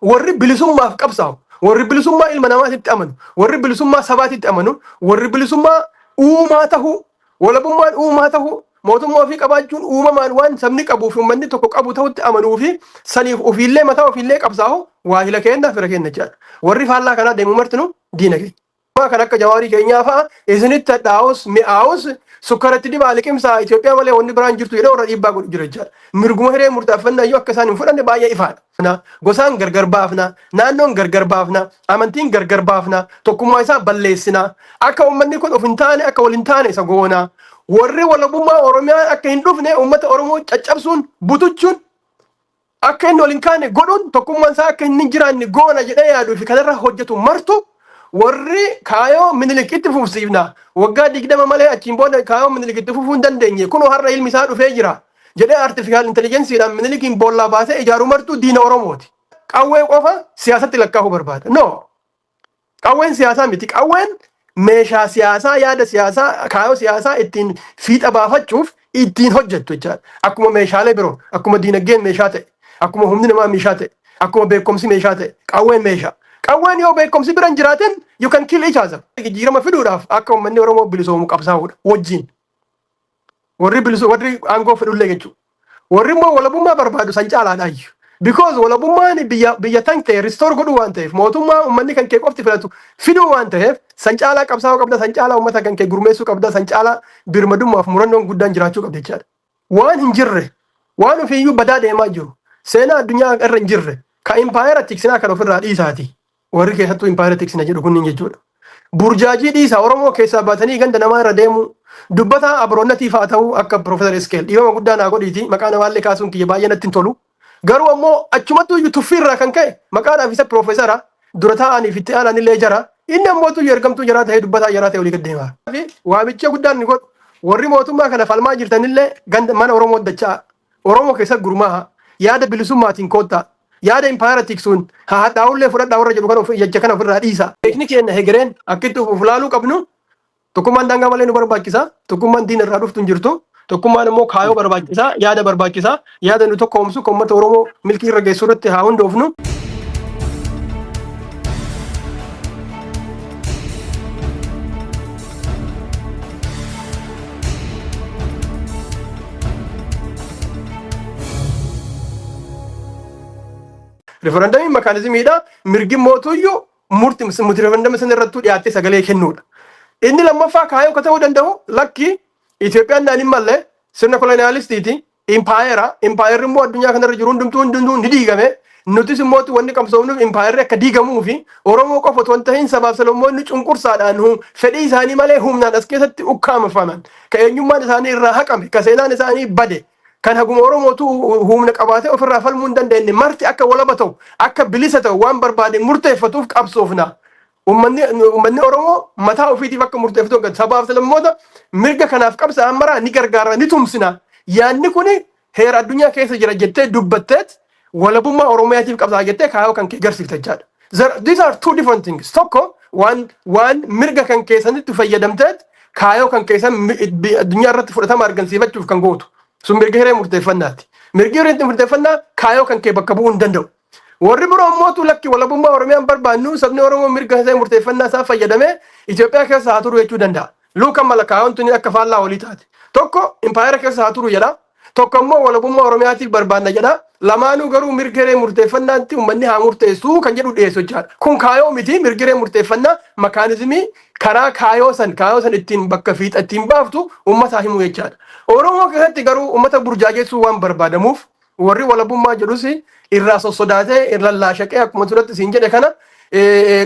Warri bilisummaaf qabsaa'u, warri bilisummaa ilma namaatitti amanu, warri bilisummaa sabaatitti amanu, warri bilisummaa uumaa tahuu, walabummaan uumaa tahuu, mootummaa ofii qabaachuun uumamaan waan sabni qabuu fi uummanni tokko qabu tahutti amanuu fi saniif ofiillee mataa ofiillee qabsaa'u waahila keenna, fira keenna jechaadha. Warri faallaa kanaa deemu martinuu diina keenya. Kan akka Jawaarii keenyaa fa'a isinitti hadhaa'us mi'aawus sukkaratti dibaa liqimsaa, Itoophiyaa malee wanni biraan jirtu jedhee warra dhiibbaa godhu jira jechaadha. Mirguma hiree murteeffannaa iyyuu akka isaan hin fudhanne baay'ee ifaadha. Gosaan gargar baafna, naannoon gargar baafna, amantiin gargar baafna, tokkummaa isaa balleessina. Akka uummanni kun of hin taane, akka wal hin taane isa goona. Warri walabummaa Oromiyaa akka hin dhufne uummata Oromoo caccabsuun, butuchuun, akka inni wal hin kaane godhuun, tokkummaan isaa akka inni hin jiraanne goona jedhee yaaduu fi kanarra hojjetu martu, warri kaayoo Minilik itti fufsiifna, waggaa 20 malee achiin booda kaayoo Minilik itti fufuu hin dandeenye, kunoo har'a ilmi isaa dhufee jira jedhee artificial intelligenceedhaan Minilikiin boollaa baasee ijaaru martuu diina Oromooti. Qawwee qofa siyaasatti lakkaa'uu barbaada. No. Qawween siyaasaa miti. Qawween meeshaa siyaasaa, yaada siyaasaa, kaayoo siyaasaa ittiin fiixa baafachuuf ittiin hojjettu jechaadha. Akkuma meeshaalee biroo, akkuma diinagdeen meeshaa ta'e, akkuma humni namaa meeshaa ta'e, akkuma beekumsi meeshaa ta'e, qawween meeshaa. Qawween yoo beekumsi bira hin jiraatin, you can kill each other. Jijjiirama fiduudhaaf akka uummanni Oromoo bilisoomu qabsaa'uudha wajjin. Warri bilisu, warri aangoo fedhullee jechuudha. Warri immoo walabummaa barbaadu san caalaadhaayyu. Because walabummaan biyya tan ta'e restore godhuu waan ta'eef, mootummaa uummanni kan kee qofti filatu fiduu waan ta'eef, san caalaa qabsaa'uu qabda, san caalaa uummata kan kee gurmeessuu qabda, san caalaa birmadummaaf murannoon guddaan jiraachuu qabda jechaadha. Waan hin jirre, waan ofiiyyuu badaa deemaa jiru, seenaa addunyaa irra hin jirre ka impaayera tiksinaa kan ofirraa dhiisaati. Warri keessattuu impaayera tiksina jedhu kunniin jechuudha. Burjaajii dhiisaa, Oromoo keessaa baatanii ganda namaa irra deemuu, dubbataa abroonnatiif haa ta'u, akka Profeesar Iskeel, dhiifama guddaa naa godhiiti, maqaa namaallee kaasuun kiyya baay'ee natti hin tolu. Garuu ammoo achumattuu iyyuu tuffii irraa kan ka'e maqaadhaaf isa Profeesara dura taa'aniif itti aanan illee jara, inni ammoo iyyuu ergamtuu jaraa ta'ee, dubbataa jaraa ta'e olii gad deema. Waamicha guddaan ni godhu, warri mootummaa kana falmaa jirtanillee ganda mana Oromoo dachaa Oromoo keessa gurmaa'a, yaada bilisummaatiin koottaa, yaada impaayera tiksuun haa hadhaa'ullee fudhadhaa warra jedhu kana jecha kana ofirraa dhiisa. Beekni keenya hegereen akkitti of laaluu qabnu, tokkummaan daangaa malee nu barbaachisa. Tokkummaan diina irraa dhuftu hin jirtu. Tokkummaan immoo kaayoo barbaachisa, yaada barbaachisa. Yaada nu tokkoomsu kan uummata Oromoo milkii irra geessu irratti haa hundoofnu. Rifarandamiin makaanizimiidha. Mirgi mootuyyuu murti murti rifarandamii sana irrattuu dhiyaattee sagalee kennuudha. Inni lammaffaa kaayoo akka ta'uu danda'u, lakki, Itoophiyaan naan hin malle, sirna koloniyaalistiiti, impaayera, impaayerri immoo addunyaa kanarra jiru hundumtuu hundumtuu ni diigame. Nutis immoo wanni qabsoofnuuf impaayerri akka diigamuu fi Oromoo qofa otoo hin tahin sabaaf sablammoonni cunqursaadhaan fedhii isaanii malee humnaan as keessatti ukkaamfaman, ka eenyummaan isaanii irraa haqame, ka seenaan isaanii bade, kan haguma Oromootu humna qabaatee ofirraa falmuu hin dandeenye marti akka walaba ta'u, akka bilisa ta'u, waan barbaade murteeffatuuf qabsoofna. Uummanni Oromoo mataa ofiitiif akka murteeffatu sabaaf sablammoota mirga kanaaf qabsaa'an maraa ni gargaara, ni tumsina. Yaadni kuni heera addunyaa keessa jira jettee dubbatteet walabummaa Oromiyaatiif qabsaa'a jettee kaayoo kan kee garsiifta jechaadha. These are two different things. Tokko waan mirga kan keessanitti fayyadamteet kaayoo kan keessan addunyaa irratti fudhatama argamsiifachuuf kan gootu. Sun mirga hiree murteeffannaati. Mirgi hiree murteeffannaa kaayoo kan kee bakka bu'uu hin danda'u. Warri biroo immoo lakki, walabummaa Oromiyaan barbaannu, sabni Oromoo mirga hiree murteeffannaa isaa fayyadamee Itoophiyaa keessa haa turu jechuu danda'a. Luukan mala kaayoon tuni akka faallaa walii taate. Tokko impaayera keessa haa turu jedha. Tokko immoo walabummaa Oromiyaatiif barbaanna jedha. Lamaanuu garuu mirga hiree murteeffannaatti uummanni haa murteessuu kan jedhu dhiyeessu jechaadha. Kun kaayoo miti. Mirga hiree murteeffannaa makaanizimii karaa kaayoo san ittiin bakka fiixa ittiin baaftu uummataa himuu jechaadha. Oromoo keessatti garuu uummata burjaajessuu waan barbaadamuuf, warri walabummaa jedhus irraa sossodaatee irra laashaqee, akkuma duratti siin jedhe kana,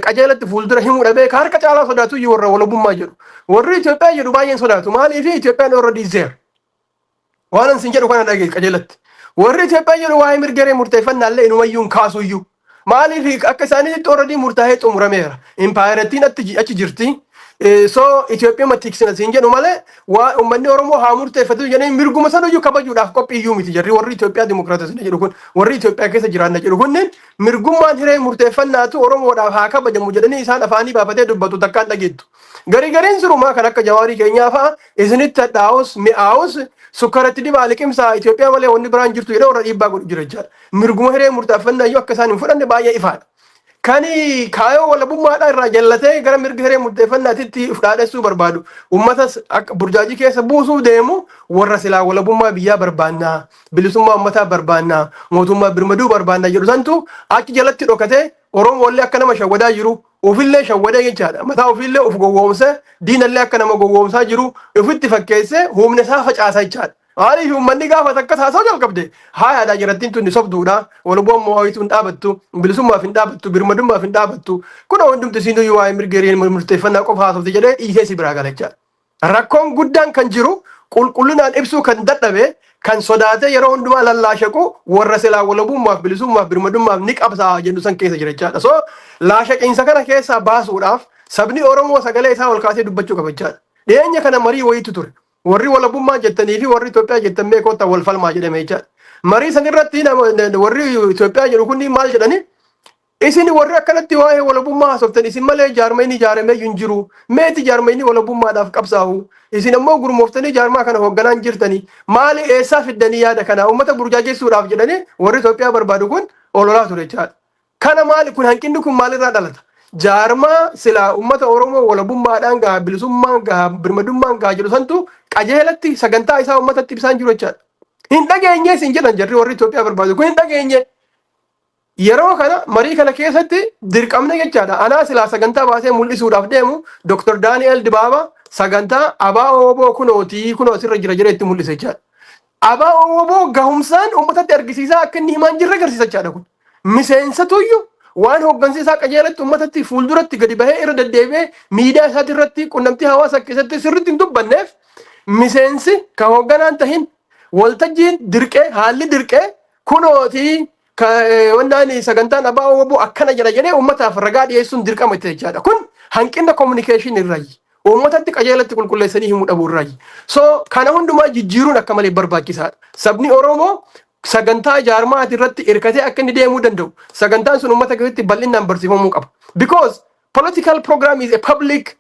qajeelatti fuuldura himuu dhabee, ka harka caalaa sodaatu iyyuu warra walabummaa jedhu. Warri Itoophiyaa jedhu baay'een sodaatu. Maaliif? Itoophiyaan already there. Waan an siin jedhu kana dhagaye qajeelatti. Warri Itoophiyaa jedhu waa'ee mirga hiree murteeffannaa illee inumayyuu hin kaasuyyuu. Maaliif? Akka isaaniitti already murtaa'ee xumurameera. Impaayerattiin achi jirti. So Itoophiyaa tiksina siin jedhu malee, waa uummanni Oromoo haa murteeffatu jedhanii mirguma sanuyyuu kabajuudhaaf qophiiyyuu miti jarri. Warri Itoophiyaa dimokiraatessina jedhu kun, warri Itoophiyaa keessa jiraanna jedhu kunneen, mirgummaan hiree murteeffannaatu Oromoodhaaf haa kabajamu jedhanii isaan afaanii baafatee dubbatu takkaan dhageettu. Garii gariin sirumaa kan akka Jawaarii keenyaa fa'a isinitti hadhaa'us mi'aawus sukkaratti dibaa liqimsaa, Itoophiyaa malee wanni biraan jirtu jedhee warra dhiibbaa godhu jira jechaadha. Mirguma hiree murteeffannaa iyyuu akka isaan hin fudhanne baay'ee ifaadha. Kani kaayoo walabummaadhaa irraa jallatee gara mirga hiree murteeffannaatitti fudhaadhessuu barbaadu, uummatas akka burjaajii keessa buusuu deemu, warra silaa walabummaa biyyaa barbaannaa, bilisummaa uummataa barbaannaa, mootummaa birmaduu barbaannaa jedhu santu achi jalatti dhokatee Oromoollee akka nama shawwadaa jiru, ofillee shawwadee jechaadha. Mataa ofiillee of gowwoomsee, diinallee akka nama gowwoomsaa jiru ofitti fakkeessee humna isaa facaasa jechaadha. Maaliif? Uummanni gaafa takka haasa'uu jalqabde, haayaadha, jirattiin tun sobduudha, walabummaa moo'ituu hin dhaabattu, bilisummaaf hin dhaabattu, birmadummaaf hin dhaabattu, kun hundumti isiin waa'ee mirga hiree murteeffannaa qofa haasofte jedhee dhiisee si biraa gala jechaadha. Rakkoon guddaan kan jiru, qulqullinaan ibsuu kan dadhabe, kan sodaatee yeroo hundumaa lallaashaqu, warra silaa walabummaaf, bilisummaaf, birmadummaaf ni qabsaa'a jennu san keessa jira jechaadha. So laashaqiinsa kana keessaa baasuudhaaf sabni Oromoo sagalee isaa ol kaasee dubbachuu qaba jechaadha. Dhiyeenya kana marii wayiitu ture. Warri walabummaa jettanii fi warri Itoophiyaa jettan mee kottaa wal falmaa jedhame jechaadha. Marii san irratti warri Itoophiyaa jedhu kunniin maal jedhani? Isin warri akkanatti waa'ee walabummaa haasoftan, isin malee jaarmayni ijaaramee hin jiru. Meeti jaarmayni walabummaadhaaf qabsaa'u? Isin ammoo gurmooftanii jaarmaa kana hoogganaan jirtanii. Maali, eessaa fiddanii yaada kana? Uummata burjaajessuudhaaf jedhanii warri Itoophiyaa barbaadu kun ololaa ture jechaadha. Kana maali kun? Hanqinni kun maalirraa dhalata? Jaarmaa silaa uummata Oromoo walabummaadhaan gaha, bilisummaan gaha, birmadummaan gaha jedhu santu qajeelatti sagantaa isaa uummatatti ibsaan jiru jechaadha. Hin dhageenye isin jedhan jarri warri Itoophiyaa barbaadu kun, hin dhageenye. Yeroo kana marii kana keessatti dirqamne jechaadha. Anaa silaa sagantaa baasee mul'isuudhaaf deemu, Dr. Daani'el Dibaaba sagantaa ABO WBO kunootii kunoo asirra jira jedhee itti mul'ise jechaadha. ABO WBO gahumsaan uummatatti argisiisaa akka inni himaan jirre agarsiisa jechaadha kun. Miseensatuyyuu waan hooggansi isaa qajeelatti uummatatti fuulduratti gadi bahee irra deddeebi'ee miidiyaa isaati irratti, qunnamtii hawaasaa keessatti sirriitti hin dubbanneef, miseensi ka hoogganaan tahin waltajjiin dirqee, haalli dirqee, kunootii wannaan sagantaan ABO WBO akkana jedha jedhee uummataaf ragaa dhiyeessuun dirqama itti jechaadha. Kun hanqina communication irraayi. Uummatatti qajeelatti qulqulleessanii himuu dhabuu irraayi. So kana hundumaa jijjiiruun akka malee barbaachisaadha. Sabni Oromoo sagantaa jaarmaati irratti hirkatee akka inni deemuu danda'u, sagantaan sun uummata keessatti bal'inaan barsiifamuu qaba. Because political program is a public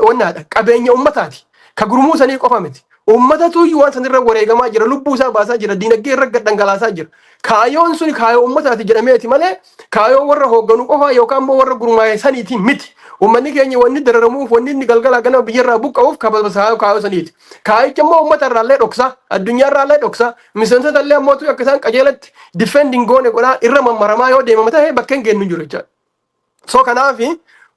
wannaadha, qabeenya uummataati. Ka gurmuu sanii qofa miti. Uummatatu waan sanirra wareegamaa jira, lubbuu isaa baasaa jira, diinagdee irra gad dhangalaasaa jira. Kaayoon sun kaayoo uummataati jedhameeti malee kaayoo warra hoogganuu qofaa yookaan immoo warra gurmaa'e saniitiin miti. Uummanni keenya wanni dararamuuf, wanni inni galgala ganama biyyarraa buqqa'uuf kaayoo saniiti. Kaayicha immoo uummata irraallee dhoksa, addunyaa irraallee dhoksa, miseensota illee ammoo akka isaan qajeelatti defending goone godhaa irra mammaramaa yoo deemama ta'e bakka hin geenyu hin jiru jechaadha. So kanaaf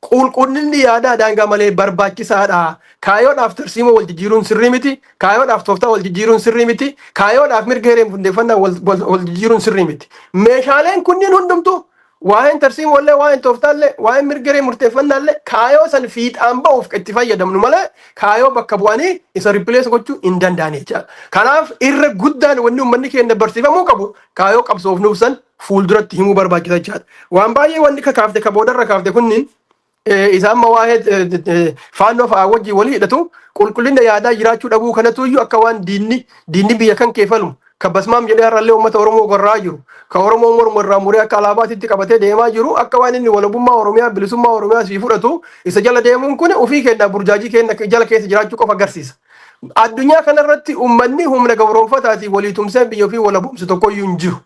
qulqullinni yaadaa daangaa malee barbaachisaadha. Kaayoodhaaf tarsiimoo wal jijjiiruun sirrii miti. Kaayoodhaaf tooftaa wal jijjiiruun sirrii miti. Kaayoodhaaf mirga hiree hundeeffannaa wal jijjiiruun sirrii miti. Meeshaaleen kunniin hundumtuu, waa'een tarsiimoollee, waa'een tooftaallee, waa'een mirga hiree murteeffannaallee, kaayoo san fiixaan ba'uuf itti fayyadamnu malee kaayoo bakka bu'anii isa replace gochuu hin danda'an jechaadha. Kanaaf irra guddaan wanni uummanni keenya barsiifamuu qabu, kaayoo qabsoofnuuf san fuulduratti himuu barbaachisa jechaadha. Waan baay'ee wanni kakaafte, ka boodarra kaafte kunniin, isaan amma waa'ee faannoo fa'aa wajjin walii hidhatu, qulqullina yaadaa jiraachuu dhabuu kanatu iyyuu akka waan diinni biyya kan keefalu ka basmaam jedhee har'allee uummata Oromoo gorraa jiru, ka Oromoo mormu irraa muree akka alaabaatitti qabatee deemaa jiru, akka waan inni walabummaa Oromiyaa, bilisummaa Oromiyaa sii fudhatu isa jala deemuun kun ofii keenya burjaajii keenya jala keessa jiraachuu qofa agarsiisa. Addunyaa kanarratti uummanni humna gabroonfataatiin walii tumsee biyya ofii walaboomsu tokkoyyuu hin jiru.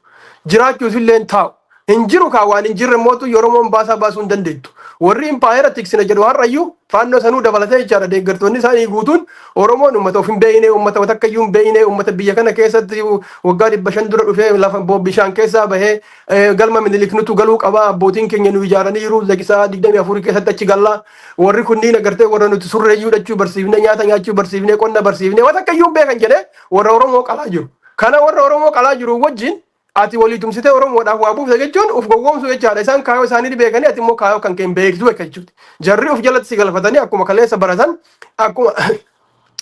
Jiraachuuf illee hin taa'u. Hin jiru. Kaa waan hin jirre mootu Oromoon baasaa baasuu hin dandeettu. Warri impaayera tiksina jedhu har'ayyuu faannoo sanuu dabalatee jechaadha, deeggartoonni isaanii guutuun, Oromoon uummata of hin beekne, uummata takka iyyuu hin beekne, uummata biyya kana keessatti waggaa 500 dura dhufee lafa bishaan keessaa bahee, galma Minilik nutu galuu qaba, abbootiin keenya nu ijaaraniiru, zaqisaa 24 keessatti achi gallaa, warri kunniin agartee warra nuti surreeyyuu dhachuu barsiifne, nyaata nyaachuu barsiifne, qonna barsiifne, waan takka iyyuu hin beekan jedhee warra Oromoo qalaa jiru. Kana warra Oromoo qalaa jiru wajjin ati walii tumsitee Oromoodhaaf waa buufte jechuun uf gowwoomsuu jechaadha. Isaan kaayoo isaanii ni beekanii, ati immoo kaayoo kan kee hin beektu jechuudha. Jarri uf jalatti si galfatanii akkuma kaleessa baratan, akkuma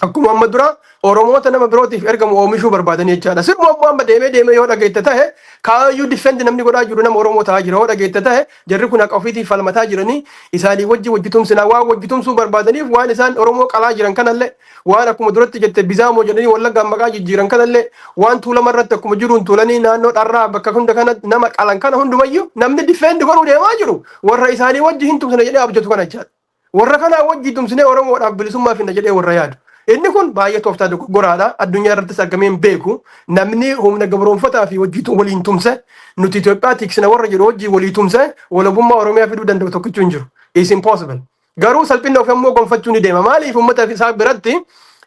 Akkuma amma dura Oromoota nama birootiif ergamu oomishuu barbaadanii jechaadha. Siruma ammoo amma deemee deemee yoo dhageette tahe, kaayyuu defend namni godhaa jiru nama Oromoo ta'aa jira yoo dhageette tahe, jarri kun haqa ofiitiif falmataa jiranii, isaanii wajji wajji tumsinaa waan wajji tumsuu barbaadaniif, waan isaan Oromoo qalaa jiran kanallee, waan akkuma duratti jette Bizaamoo jedhanii Wallaggaan maqaa jijjiiran kanallee, waan Tuulama irratti akkuma jiruun tuulanii naannoo Dharraa bakka hunda kana nama qalan kana hundumayyuu namni defend godhuu deemaa jiru warra isaanii wajji hin tumsina jedhee abjatu kana jechaadha. Warra kanaa wajji tumsinee Oromoodhaaf bilisummaa finna jedhee warra yaadu. Inni kun baay'ee tooftaa dogoggoraadha. Addunyaa irrattis argamee hin beeku. Namni humna gabroonfataa fi wajji waliin tumse, nuti Itoophiyaa tiksina warra jedhu wajji walii tumse walabummaa Oromiyaa fiduu danda'u tokkichuu hin jiru. Is impossible. Garuu salphina ofii ammoo gonfachuu ni deema. Maaliif? Uummata isaa biratti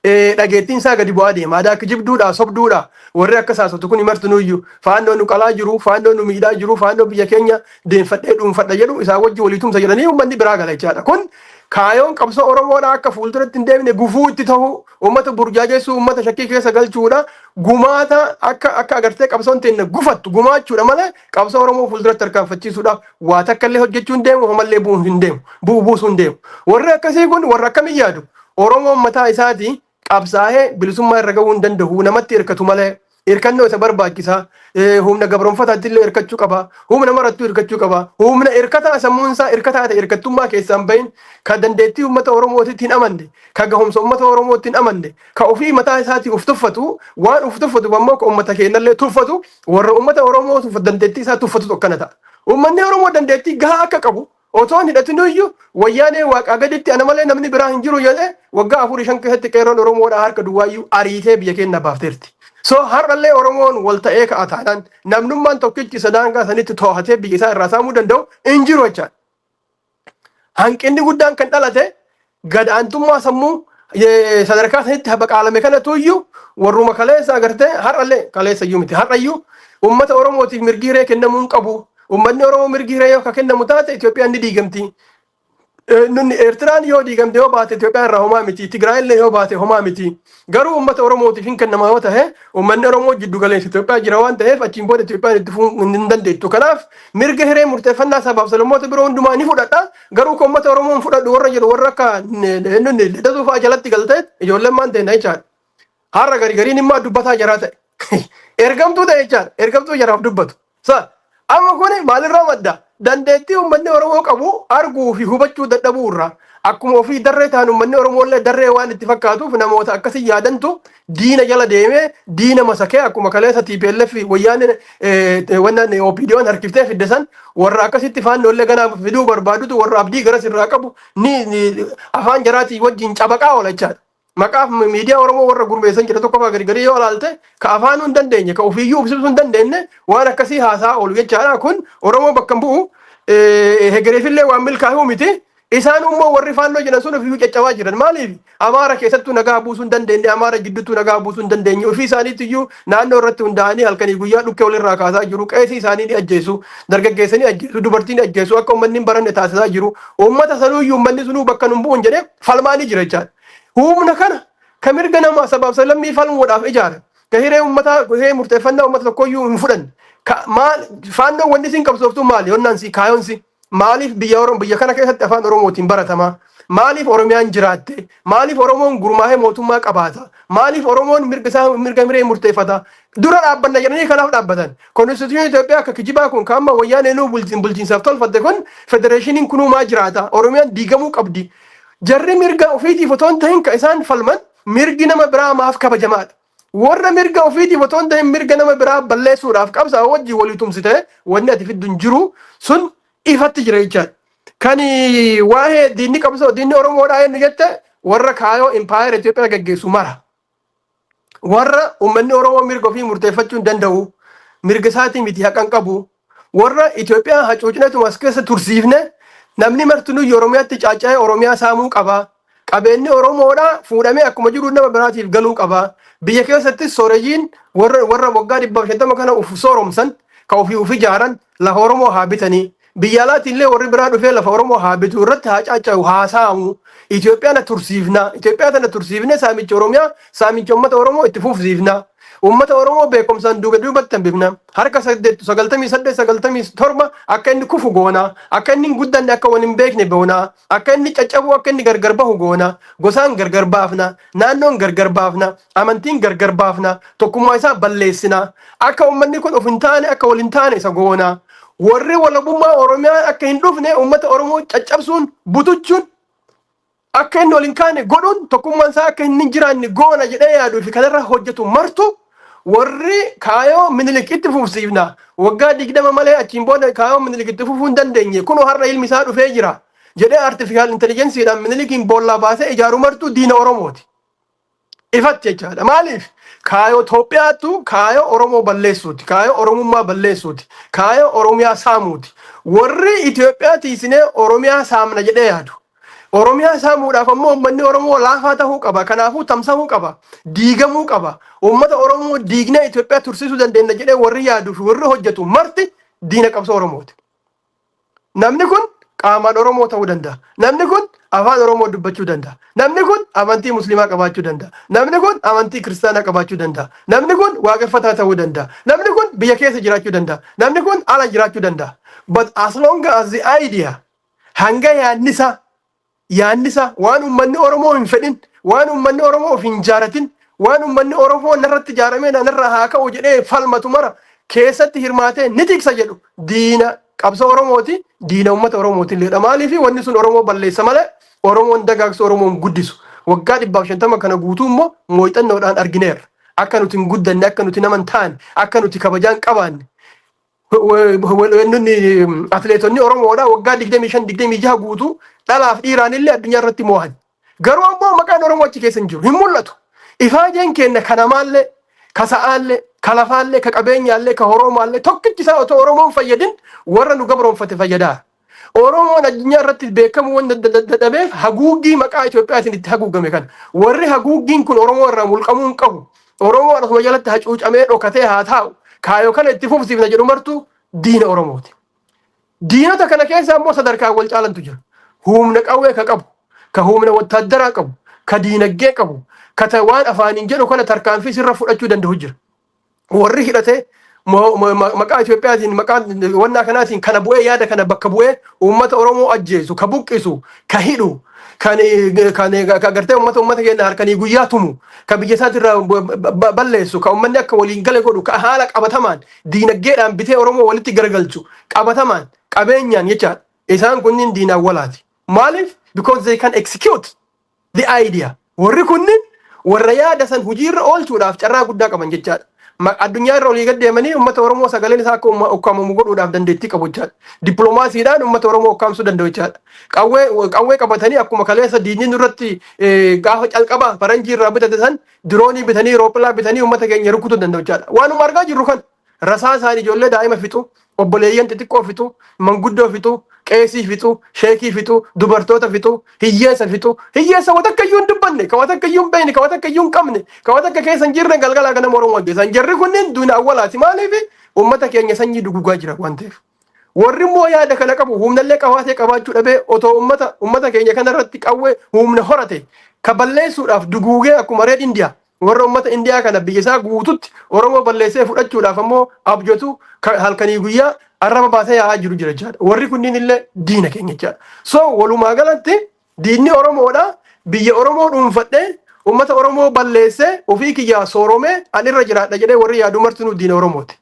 dhageettiin isaa gadi bu'aa deema. Aadaa kijibduudha, sobduudha. Warri akka saasatu kun martinuyyuu Faannoo nu qalaa jiru, Faannoo nu miidhaa jiru, Faannoo biyya keenya deemfadhee dhuunfadha jedhu isaa wajji walii tumsa jedhanii uummanni biraa gala jechaadha. Kun kaayoon qabsoo Oromoodha akka fuulduratti hin deemne gufuu itti ta'u, uummata burjaajessu, uummata shakkii keessa galchuudha. Gumaata akka agartee qabsoon teenya gufattu gumaachuudha malee qabsoo Oromoo fuulduratti harkaanfachiisuudhaaf waa takka illee hojjechuu hin deemu, homallee bu'uu hin deemu, bu'uu buusuu hin deemu. Warri akkasii kun warra akkamii yaadu? Oromoon mataa isaatii qabsaa'ee bilisummaa irra gahuu hin danda'u, namatti hirkatu malee, hirkannoo isa barbaachisa. Humna gabroonfataatti illee hirkachuu qaba, humna marattuu hirkachuu qaba. Humna hirkataa, sammuun isaa hirkataa ta'e, hirkattummaa keessaan bahin, ka dandeettii uummata Oromootitti hin amanne, ka gahumsa uummata Oromootti hin amanne, ka ofii mataa isaatii uf tuffatu, waan uf tuffatu ammoo ka uummata keenyallee tuffatu, warra uummata Oromoo tuffatu, dandeettii isaa tuffatu akkana ta'a. Uummanni Oromoo dandeettii gahaa akka qabu otoo hin hidhatiniyyuu, Wayyaanee waaqaa gaditti ana malee namni biraa hin jiru jedhee, waggaa afurii shan keessatti qeerroon Oromoodhaa harka duwwaayyuu ariitee biyya keenya baafteerti. So har'allee Oromoon wal ta'ee ka'a taanaan, namnummaan tokkichi isa daangaa sanitti to'atee biyya isaa irraa saamuu danda'u hin jiru jechaadha. Hanqinni guddaan kan dhalate gad aantummaa sammuu sadarkaa sanitti habaqaalame kanatu iyyuu warruma kaleessa agartee, har'allee, kaleessa iyyuu miti, har'ayyuu uummata Oromootiif mirgi hiree kennamuu hin qabu. Uummanni Oromoo mirgi hiree yoo ka kennamu taate, Itoophiyaan ni diigamti. Nunni Eertiraan yoo diigamte, yoo baate, Itoophiyaa irraa homaa miti. Tigraay illee yoo baate homaa miti. Garuu uummata Oromootiif hin kennama yoo ta'e, uummanni Oromoo jiddu galeessa Itoophiyaa jira waan ta'eef, achiin booda Itoophiyaan itti fufuu hin dandeettu. Kanaaf mirga hiree murteeffannaa sabaaf sablammoota biroo hundumaa ni fudhadha. Garuu kan uummata Oromoo hin fudhadhu warra jedhu, warra akka nunni Lidatuu fa'aa jalatti galtee ijoolleen maan ta'e jechaadha. Har'a gari gariin immoo dubbataa jaraa ta'e. Ergamtuu ta'e jechaadha. Ergamtuu jaraaf dubbatu. Sa amma kuni maalirraa madda? Dandeettii uummanni Oromoo qabu arguu fi hubachuu dadhabuu irraa, akkuma ofii darree ta'an uummanni Oromoo illee darree waan itti fakkaatuuf, namoota akkasii yaadantu diina jala deemee diina masakee, akkuma kaleessa TPLF Wayyaaneen wannan OPDOn harkiftee fidde san, warra akkasitti Faannoo illee ganaa fiduu barbaadutu warra abdii garas irraa qabu ni afaan jaraatii wajjin cabaqaa oola jechaadha. Maqaaf miidiyaa Oromoo warra gurmeessan jedha tokko fa'aa gadi gadi yoo ilaalte, ka afaanuu hin dandeenye, ka ofiiyyuu ibsuu hin dandeenye, waan akkasii haasaa oolu jechaadha. Kun Oromoo bakka hin bu'u, hegereefillee waan milkaa'uu miti. Isaan immoo warri Faannoo jedhan sun ofiiyyuu caccabaa jiran. Maaliif? Amaara keessattuu nagaa buusuu hin dandeenye, Amaara gidduuttuu nagaa buusuu hin dandeenye. Ofii isaaniitti iyyuu naannoo irratti hundaa'anii halkanii guyyaa dhukkee walirraa kaasaa jiru. Qeesii isaanii ni ajjeesu, dargaggeessa ni ajjeesu, dubartii ni ajjeesu, akka uummanni hin baranne taasisaa jiru. Uummata sanuuyyuu uummanni sunuu bakka nun bu'uun jedhee falmaa ni jira jechaadha. Humna kana ka mirga namaa sabaaf sablammii falmuudhaaf ijaare, ka hiree uummataa, hiree murteeffannaa uummata tokkoyyuu hin fudhanne. Ka maal Faannoo wanni isin qabsooftu maali? Yonnaan si kaayoon si maaliif biyya Oromoo, biyya kana keessatti afaan Oromootiin baratamaa? Maaliif Oromiyaan jiraatte? Maaliif Oromoon gurmaa'ee mootummaa qabaata? Maaliif Oromoon mirga isaa, mirga hiree murteeffata? Dura dhaabbanna jedhanii kanaaf dhaabbatan. Konstituushinii Itoophiyaa akka kijibaa kun, kan amma Wayyaanee nuu bulchiinsaaf tolfatte kun, federeeshiniin kunuu maa jiraata? Oromiyaan diigamuu qabdi. Jarri mirga ofiitiif otoo hin ta'in kan isaan falman mirgi nama biraa maaf kabajamaadha. Warra mirga ofiitiif otoo hin ta'in mirga nama biraa balleessuudhaaf qabsaa'u wajjin walii tumsite wanni ati fiddu hin jiru, sun ifatti jira jechaadha. Kan waa'ee diinni qabsoo, diinni Oromoodhaa eenyu jette, warra kaayoo impaayera Itoophiyaa gaggeessu mara. Warra uummanni Oromoo mirga ofii murteeffachuu hin danda'u, mirga isaatii miti haqa hin qabu. Warra Itoophiyaa hacuucnetuma as keessa tursiifne, namni martinuu Oromiyaatti caaca'ee Oromiyaa saamuu qaba. Qabeenyi Oromoodhaa fuudhamee akkuma jiru nama biraatiif galuu qaba. Biyya keessattis sooreyyiin warra waggaa 150 kana uf sooromsan, ka ofii uf ijaaran, lafa Oromoo haa bitanii. Biyya alaatiin illee warri biraa dhufee lafa Oromoo haa bitu, irratti haa caaca'u, haa saamu. Itoophiyaa na tursiifna. Itoophiyaa tana tursiifne saamicha Oromiyaa, saamicha uummata Oromoo itti fufsiifna. Uummata Oromoo beekumsaan duuba duubatti hambifna. Harka 98, 97 akka inni kufu goona. Akka inni hin guddanne, akka wal hin beekne goona. Akka inni caccabu, akka inni gargar bahu goona. Gosaan gargar baafna. Naannoon gargar baafna. Amantiin gargar baafna. Tokkummaa isaa balleessina. Akka uummanni kun of hin taane, akka wal hin taane isa goona. Warri walabummaa Oromiyaa akka hin dhufne uummata Oromoo caccabsuun, butuchuun, akka inni wal hin kaane godhuun, tokkummaan isaa akka inni hin jiraanne goona jedhee yaaduu fi kanarra hojjetu martu, warri kaayoo Minilik itti fufsiifna, waggaa 20 malee achiin booda kaayoo Minilik itti fufuu hin dandeenye, kunoo har'a ilmi isaa dhufee jira jedhee artificial intelligenceedhaan Minilikiin boollaa baasee ijaaru martu diina Oromooti. Ifatti jechaadha. Maaliif? Kaayoo Itoophiyaattu kaayoo Oromoo balleessuuti. Kaayoo Oromummaa balleessuuti. Kaayoo Oromiyaa saamuuti. Warri Itoophiyaa tiisinee Oromiyaa saamna jedhee yaadu. Oromiyaa saamuudhaaf ammoo uummanni Oromoo laafaa ta'uu qaba. Kanaafuu tamsa'uu qaba. Diigamuu qaba. Uummata Oromoo diignee Itoophiyaa tursiisuu dandeenya jedhee warri yaaduu fi warri hojjetu marti diina qabsoo Oromooti. Namni kun qaamaan Oromoo ta'uu danda'a. Namni kun afaan Oromoo dubbachuu danda'a. Namni kun amantii Musliimaa qabaachuu danda'a. Namni kun amantii Kiristaanaa qabaachuu danda'a. Namni kun waaqeffataa ta'uu danda'a. Namni kun biyya keessa jiraachuu danda'a. Namni kun ala jiraachuu danda'a. But as long as the idea, hanga yaadnisaa waan uummanni Oromoo hin fedhin, waan uummanni Oromoo of hin jaaratin, waan uummanni Oromoo narratti ijaaramee narra haa ka'u jedhee falmatu mara keessatti hirmaatee ni tiksa jedhu, diina qabsoo Oromooti, diina uummata Oromooti illeedha. Maaliif? Wanni sun Oromoo balleessa malee Oromoon dagaagsu, Oromoon guddisu. Waggaa 150 kana guutuu immoo muuxannoodhaan argineerra. Akka nuti hin guddanne, akka nuti nama hin taane, akka nuti kabajaan qabaanne. Wanni atileetonni Oromoodha waggaa 25, 26 guutuu dhalaaf dhiiraan illee addunyaa irratti mo'an. Garuu ammoo maqaan Oromoo achi keessa hin jiru, hin mul'atu. Ifaajeen keenya ka namaallee, ka sa'aallee, ka lafaallee, ka qabeenyaallee, ka horomaallee tokkichi isaa otoo Oromoon fayyadin warra nu gabroonfate fayyadaa. Oromoon addunyaa irratti beekamu waan dadhabeef haguuggii maqaa Itoophiyaatiin itti haguugame kana. Warri haguuggiin kun Oromoo irraa mulqamuu hin qabu. Oromoon asuma jalatti hacuucamee dhokatee haa taa'u. Kaayoo kana itti fufsiifna jedhu martuu diina Oromooti. Diinota kana keessa ammoo sadarkaa wal caalantu jira. Humna qawwee ka qabu, ka humna wattaaddaraa qabu, ka diinagdee qabu, ka waan afaaniin jedhu kana tarkaanfii sirra fudhachuu danda'u jira. Warri hidhatee maqaa Itoophiyaatiin, maqaa wannaa kanaatiin kana bu'ee, yaada kana bakka bu'ee uummata Oromoo ajjeesu, ka buqqisu, ka hidhu, kan gartee uummata keenya harkanii guyyaa tumu, ka biyya isaatirraa balleessu, ka uummanni akka waliin gale godhu, ka haala qabatamaan diinagdeedhaan bitee Oromoo walitti garagalchu, qabatamaan qabeenyaan jechaadha. Isaan kunniin diinaan walaati. Maaliif? Because they can execute the idea. Warri kunniin warra yaada san hojiirra oolchuudhaaf carraa guddaa qaban jechaadha. Addunyaa irra olii gad deemanii uummata Oromoo sagaleen isaa akka ukkaamamu godhuudhaaf dandeettii qabu jechaadha. Dippiloomaasiidhaan uummata Oromoo ukkaamsuu danda'u jechaadha. Qawwee qabatanii akkuma kaleessa diinni nurratti gaafa calqaba faranjii irraa bitate san diroonii bitanii, roophilaa bitanii uummata keenya rukutuu danda'u jechaadha. Waanuma argaa jirru kan rasaa isaan ijoollee daa'ima fixu, obboleeyyan xixiqqoo fixu, manguddoo fixu, qeesii fixu, sheekii fixu, dubartoota fixu, hiyyeessa fixu, hiyyeessa wata akka iyyuu hin dubbanne, ka wata akka iyyuu hin beekne, ka wata akka iyyuu hin qabne, ka wata akka keessa hin jirre galgalaa ganama Oromoo ajjeesan. Jarri kunneen duuna awwalaati. Maaliif? Uummata keenya sanyii dugugaa jira waan ta'eef. Warri immoo yaada kana qabu humnallee qabaatee qabaachuu dhabee otoo uummata keenya kanarratti qawwee humna horate ka balleessuudhaaf duguugee, akkuma Red India warra uummata Indiyaa kana biyya isaa guututti Oromoo balleessee fudhachuudhaaf ammoo abjotu halkanii guyyaa arraba baasee yaa'aa jiru jira jechaadha. Warri kunniin illee diina keenya jechaadha. So walumaa galatti diinni Oromoodha. Biyya Oromoo dhuunfadhee, uummata Oromoo balleessee, ofii kiyyaa sooromee an irra jiraadha jedhee warri yaadu martinuu diina Oromooti.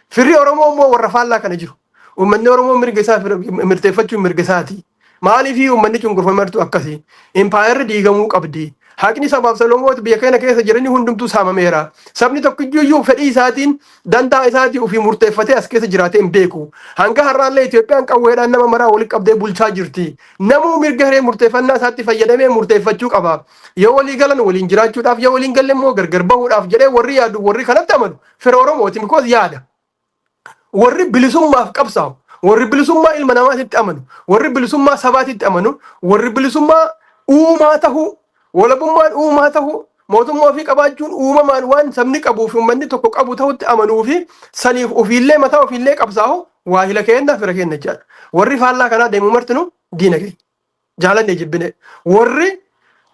Firri Oromoo immoo warra faallaa kana jiru. Uummanni Oromoo mirga isaa murteeffachuun mirga isaati. Maaliif uummanni cunqurfame martu akkasii? Impaayerri diigamuu qabdi. Haqni sabaaf sablammoota biyya kana keessa jiranii hundumtuu saamameera. Sabni tokkiyyuu fedhii isaatiin, dantaa isaatii ofii murteeffatee as keessa jiraatee hin beeku. Hanga har'aallee Itoophiyaan qawweedhaan nama maraa walitti qabdee bulchaa jirti. Namuu mirga hiree murteeffannaa isaatti fayyadamee murteeffachuu qaba. Yoo walii galan waliin jiraachuudhaaf, yoo waliin galle immoo gargar bahuudhaaf jedhee warri yaadu, warri kanatti amanu fira Oromooti, because yaada. Warri bilisummaaf qabsaa'u, warri bilisummaa ilma namaatitti amanu, warri bilisummaa sabaatitti amanu, warri bilisummaa uumaa tahuu, walabummaan uumaa tahuu, mootummaa ofii qabaachuun uumamaan waan sabni qabuu fi uummanni tokko qabu ta'utti amanuu fi saniif ofiillee mataa ofiillee qabsaa'u waahila keenya, fira keenya jechaadha. Warri faallaa kanaa deemu martinuu diina keenya. Jaalannee jibbine. Warri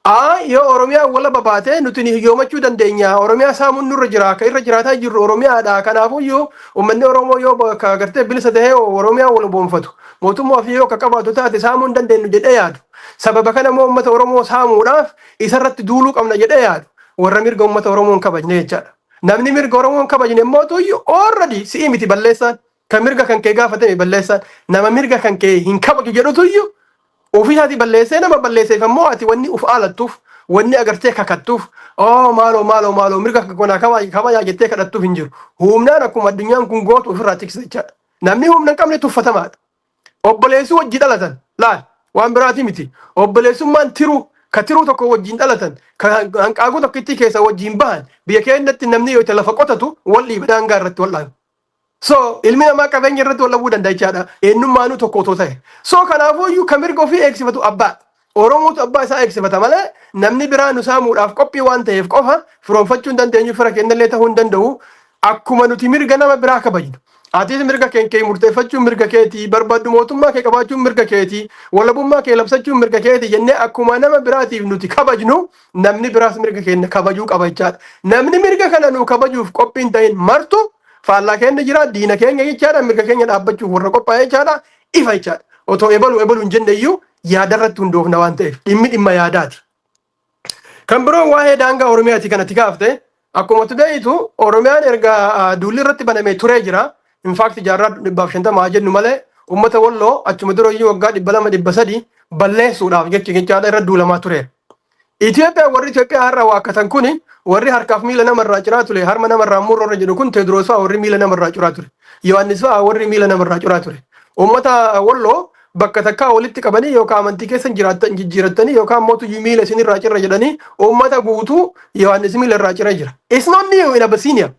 Yoo Oromiyaa walaba baate nuti ni hiyyoomachuu dandeenya. Oromiyaa saamuun nurra jira. Akka irra jiraataa jirru Oromiyaadha. Kanaafuu iyyuu uummanni Oromoo yoo bakka agartee bilisa ta'ee Oromiyaa wal boonfatu, mootummaa ofii yoo akka qabaatu taate, saamuu hin dandeenyu jedhee yaadu. Sababa kana immoo uummata Oromoo saamuudhaaf isarratti duuluu qabna jedhee yaadu. Warra mirga uummata Oromoo hin kabajne jechaadha. Namni mirga Oromoo hin kabajne immoo iyyuu already si'ii miti balleessaan. Kan mirga kan kee gaafatame balleessaan. Nama mirga kan kee hin kabaju jedhutu iyyuu ofii isaatii balleessee, nama balleesseef ammoo ati wanni uf aalattuuf, wanni agartee kakattuuf, oo maaloo maaloo maaloo mirga kanaa kabajaa jettee kadhattuuf hin jiru. Humnaan akkuma addunyaan kun gootu ofirraa tiksa jechaadha. Namni humna hin qabne tuffatamaadha. Obboleessuu wajji dhalatan laal, waan biraati miti. Obboleessummaan tiruu ka tiruu tokko wajjin dhalatan, ka hanqaaquu tokkittii keessa wajjin bahan, biyya keenyatti namni yoo itti lafa qotatu wal dhiiba, daangaa irratti wal dhaaba. So ilmi namaa qabeenya irratti wal dhabuu danda'a jechaadha. Eenyummaanuu tokko otoo ta'e. So kanaafuu iyyuu kan mirga ofii eegsifatu abbaa. Oromootu abbaa isaa eegsifata malee namni biraa nu saamuudhaaf qophii waan ta'eef qofa firoonfachuu hin dandeenyu, fira kennallee ta'uu hin danda'u. Akkuma nuti mirga nama biraa kabajnu. Atis mirga kee kee murteeffachuun mirga keetii, barbaaddu mootummaa kee qabaachuun mirga keetii, walabummaa kee labsachuun mirga keetii jennee akkuma nama biraatiif nuti kabajnu, namni biraas mirga keenya kabajuu qaba jechaadha. Namni mirga kana nu kabajuuf qophii hin ta'in martu faallaa keenya jira, diina keenya jechaadha, mirga keenya dhaabbachuuf warra qophaa'e jechaadha, ifa jechaadha. Otoo ebalu ebalu hin jenne iyyuu yaadarratti hundoofna waan ta'eef dhimmi dhimma yaadaati. Kan biroo waa'ee daangaa Oromiyaati kanatti kaafte. Akkuma tu beektu, Oromiyaan erga duulli irratti banamee turee jira. In fact, jaarraa 150 haa jennu malee, uummata Walloo achuma dura iyyuu waggaa 200, 300 balleessuudhaaf jecha jechaadha irra duulamaa tureera. Itoophiyaa, warri Itoophiyaa har'a waakkatan kuni, warri harkaaf miila namarraa ciraa ture, harma namarraa murroorra jedhu kun, Teediroos fa'a warri miila namarraa ciraa ture. Yohaannis fa'a warri miila namarraa ciraa ture. Uummata Walloo bakka takkaa walitti qabanii yookaan amantii keessan jiraattan jijjiirattanii yookaan mootuyyuu miila isinirraa cirra jedhanii uummata guutuu Yohaannis miila irraa ciree jira. It's not new in Abyssinia.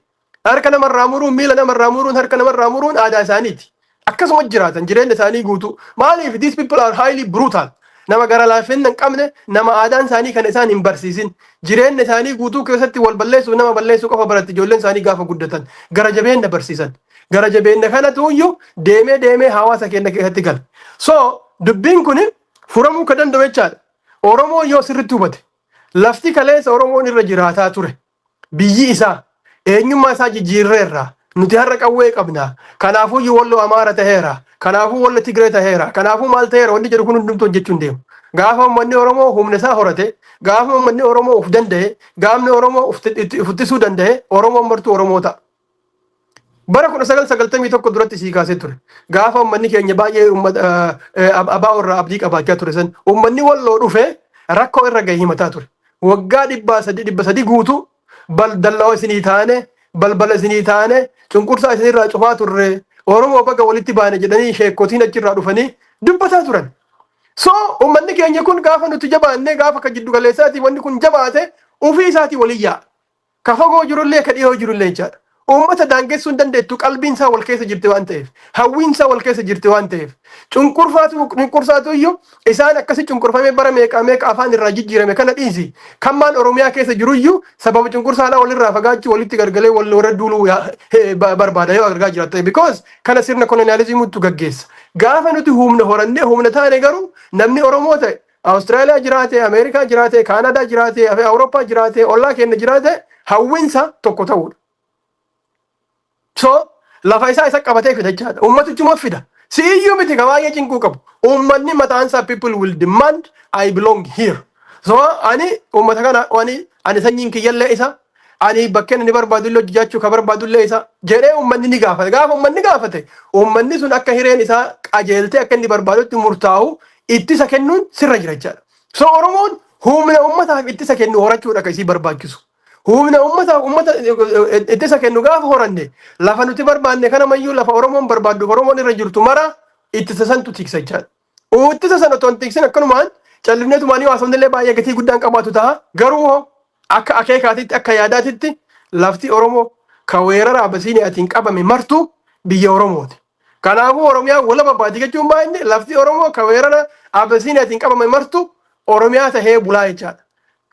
Harka namarraa muruun, miila namarraa muruun, harka namarraa muruun aadaa isaaniiti. Akkasuma jiraatan jireenya isaanii guutuu. Maaliif? These people are highly brutal. Nama gara laafina hin qabne, nama aadaan isaanii kan isaan hin barsiisin. Jireenya isaanii guutuu keessatti wal balleessuu, nama balleessuu qofa baratti ijoolleen isaanii gaafa guddatan. Gara jabeenya barsiisan. Gara jabeenya kanatu iyyuu deemee deemee hawaasa keenya keessatti gala. So dubbiin kun furamuu kan danda'u jechaadha. Oromoo yoo sirriitti hubate, lafti kaleessa Oromoon irra jiraataa ture, biyyi isaa, eenyummaa isaa jijjiirreerra, nuti har'a qawwee qabna, kanaafuu iyyuu Walloo Amaara taheera, kanaafuu Wallo Tigree taheera, kanaafuu maal taheera wanni jedhu kun hundumtuu hojjechuu hin deemu. Gaafa uummanni Oromoo humna isaa horate, gaafa uummanni Oromoo uf danda'e, gaafni Oromoo uf ittisuu danda'e, Oromoon martuu Oromoo ta'a. Bara 1991 duratti sii kaasee ture. Gaafa uummanni keenya baay'ee uummata abaa irraa abdii qabaachaa ture san, uummanni Walloo dhufee rakkoo irra gahe himataa ture. Waggaa 300, 300 guutuu bal dallaa isinii taane, balbala isinii taane, cunqursaa isinirraa cufaa turre, Oromoo baga walitti baane jedhanii sheekotiin achirraa dhufanii dubbataa turan. So uummanni keenya kun gaafa nuti jabaanne, gaafa ka jiddu galeessaatii wanni kun jabaate, ofii isaatii waliin yaa'a. Ka fagoo jirullee, ka dhiyoo jirullee jechaadha. Uummata daangessuu hin dandeettu, qalbiin isaa wal keessa jirti waan ta'eef, hawwiin isaa wal keessa jirti waan ta'eef, cunqurfaatu cunqursaatu iyyuu isaan akkasi cunqurfamee bara meeqaa meeqa afaan irraa jijjiirame kana dhiisi. Kan maan Oromiyaa keessa jiru iyyuu sababa cunqursaadhaa walirraa fagaachuu, walitti gargalee wal warra duuluu barbaada yoo argaa jiraatte. Because kana sirna koloniyaalizimiitu gaggeessa. Gaafa nuti humna horannee humna taane garuu, namni Oromoo ta'e Awustiraaliyaa jiraate, Ameerikaa jiraate, Kaanadaa jiraate, Awurooppaa jiraate, ollaa keenya jiraate, hawwiinsa tokko ta'uudha. So lafa isaa isa qabatee fida jechaadha. Uummatichuma fida. Si'iyyuu miti ka baay'ee cinquu qabu. Uummanni mataan isaa, people will demand, "I belong here." So ani uummata kana ani sanyiin kiyyallee isa, ani bakkeen inni barbaadullee hojjechuu ka barbaadullee isa jedhee uummanni ni gaafata. Gaafa uummanni gaafate, uummanni sun akka hireen isaa qajeeltee akka inni barbaadutti murtaa'u ittisa kennuun sirra jira jechaadha. So Oromoon humna uummataaf ittisa kennu horachuudha kan isii barbaachisu. Humna uummataaf uummata ittisa kennu gaafa horanne, lafa nuti barbaanne kana mayyuu, lafa Oromoon barbaaddu, Oromoon irra jirtu mara ittisa santu tiksa jechaadha. Ittisa sana otoo hin tiksin akkanumaan callifneetumaan yoo haasofnillee baay'ee gatii guddaan qabaatu ta'a. Garuu hoo akka akeekaatitti, akka yaadaatitti, lafti Oromoo ka weerara Abasiiniyaatiin qabame martu biyya Oromooti. Kanaafuu Oromiyaan walaba baati jechuun baay'inni lafti Oromoo ka weerara Abasiiniyaatiin qabame martu Oromiyaa tahee bulaa jechaadha.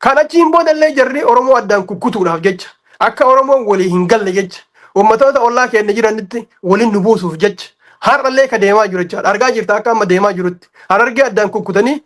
Kan achiin boodallee jarri Oromoo addaan kukkutuudhaaf jecha, akka Oromoon walii hin galle jecha, uummatoota ollaa keenya jiranitti waliin nu buusuuf jecha har'allee ka deemaa jiru jechaadha. Argaa jirta akka amma deemaa jirutti. Harargee addaan kukkutanii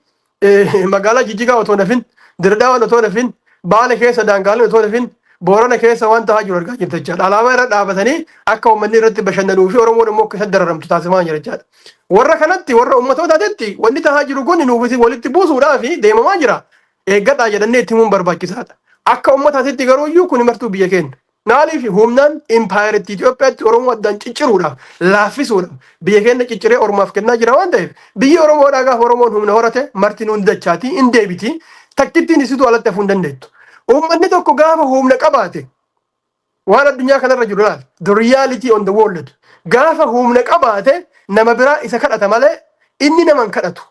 magaalaa Jijjigaa otoo nafin Dirdaawwan otoo nafin, Baale keessa daangaaleen otoo nafin, Boorana keessa waan ta'aa jiru argaa jirta jechaadha. Alaabaa irra dhaabatanii akka uummanni irratti bashannanuu fi Oromoon immoo akka isatti dararamtu taasifamaa jira jechaadha. Warra kanatti, warra uummatootaatitti, wanni ta'aa jiru kun nuuf walitti buusuudhaaf deemamaa jira. Eeggadhaa jedhannee itti himuun barbaachisaadha. Akka uummataatitti garuu iyyuu kun martuu biyya keenya. Maaliif humnaan impaayeritti Itoophiyaatti Oromoo addaan cicciruudhaaf, laaffisuudhaaf biyya keenya cicciree Ormaaf kennaa jira waan ta'eef, biyyi Oromoodhaa gaafa Oromoon humna horate marti nuun dachaatii hin deebiti, takkittiin isitu alatti hafuu hin dandeettu. Uummanni tokko gaafa humna qabaate, waan addunyaa kanarra jiru laal, the reality on the world, gaafa humna qabaate nama biraa isa kadhata malee inni nama hin kadhatu.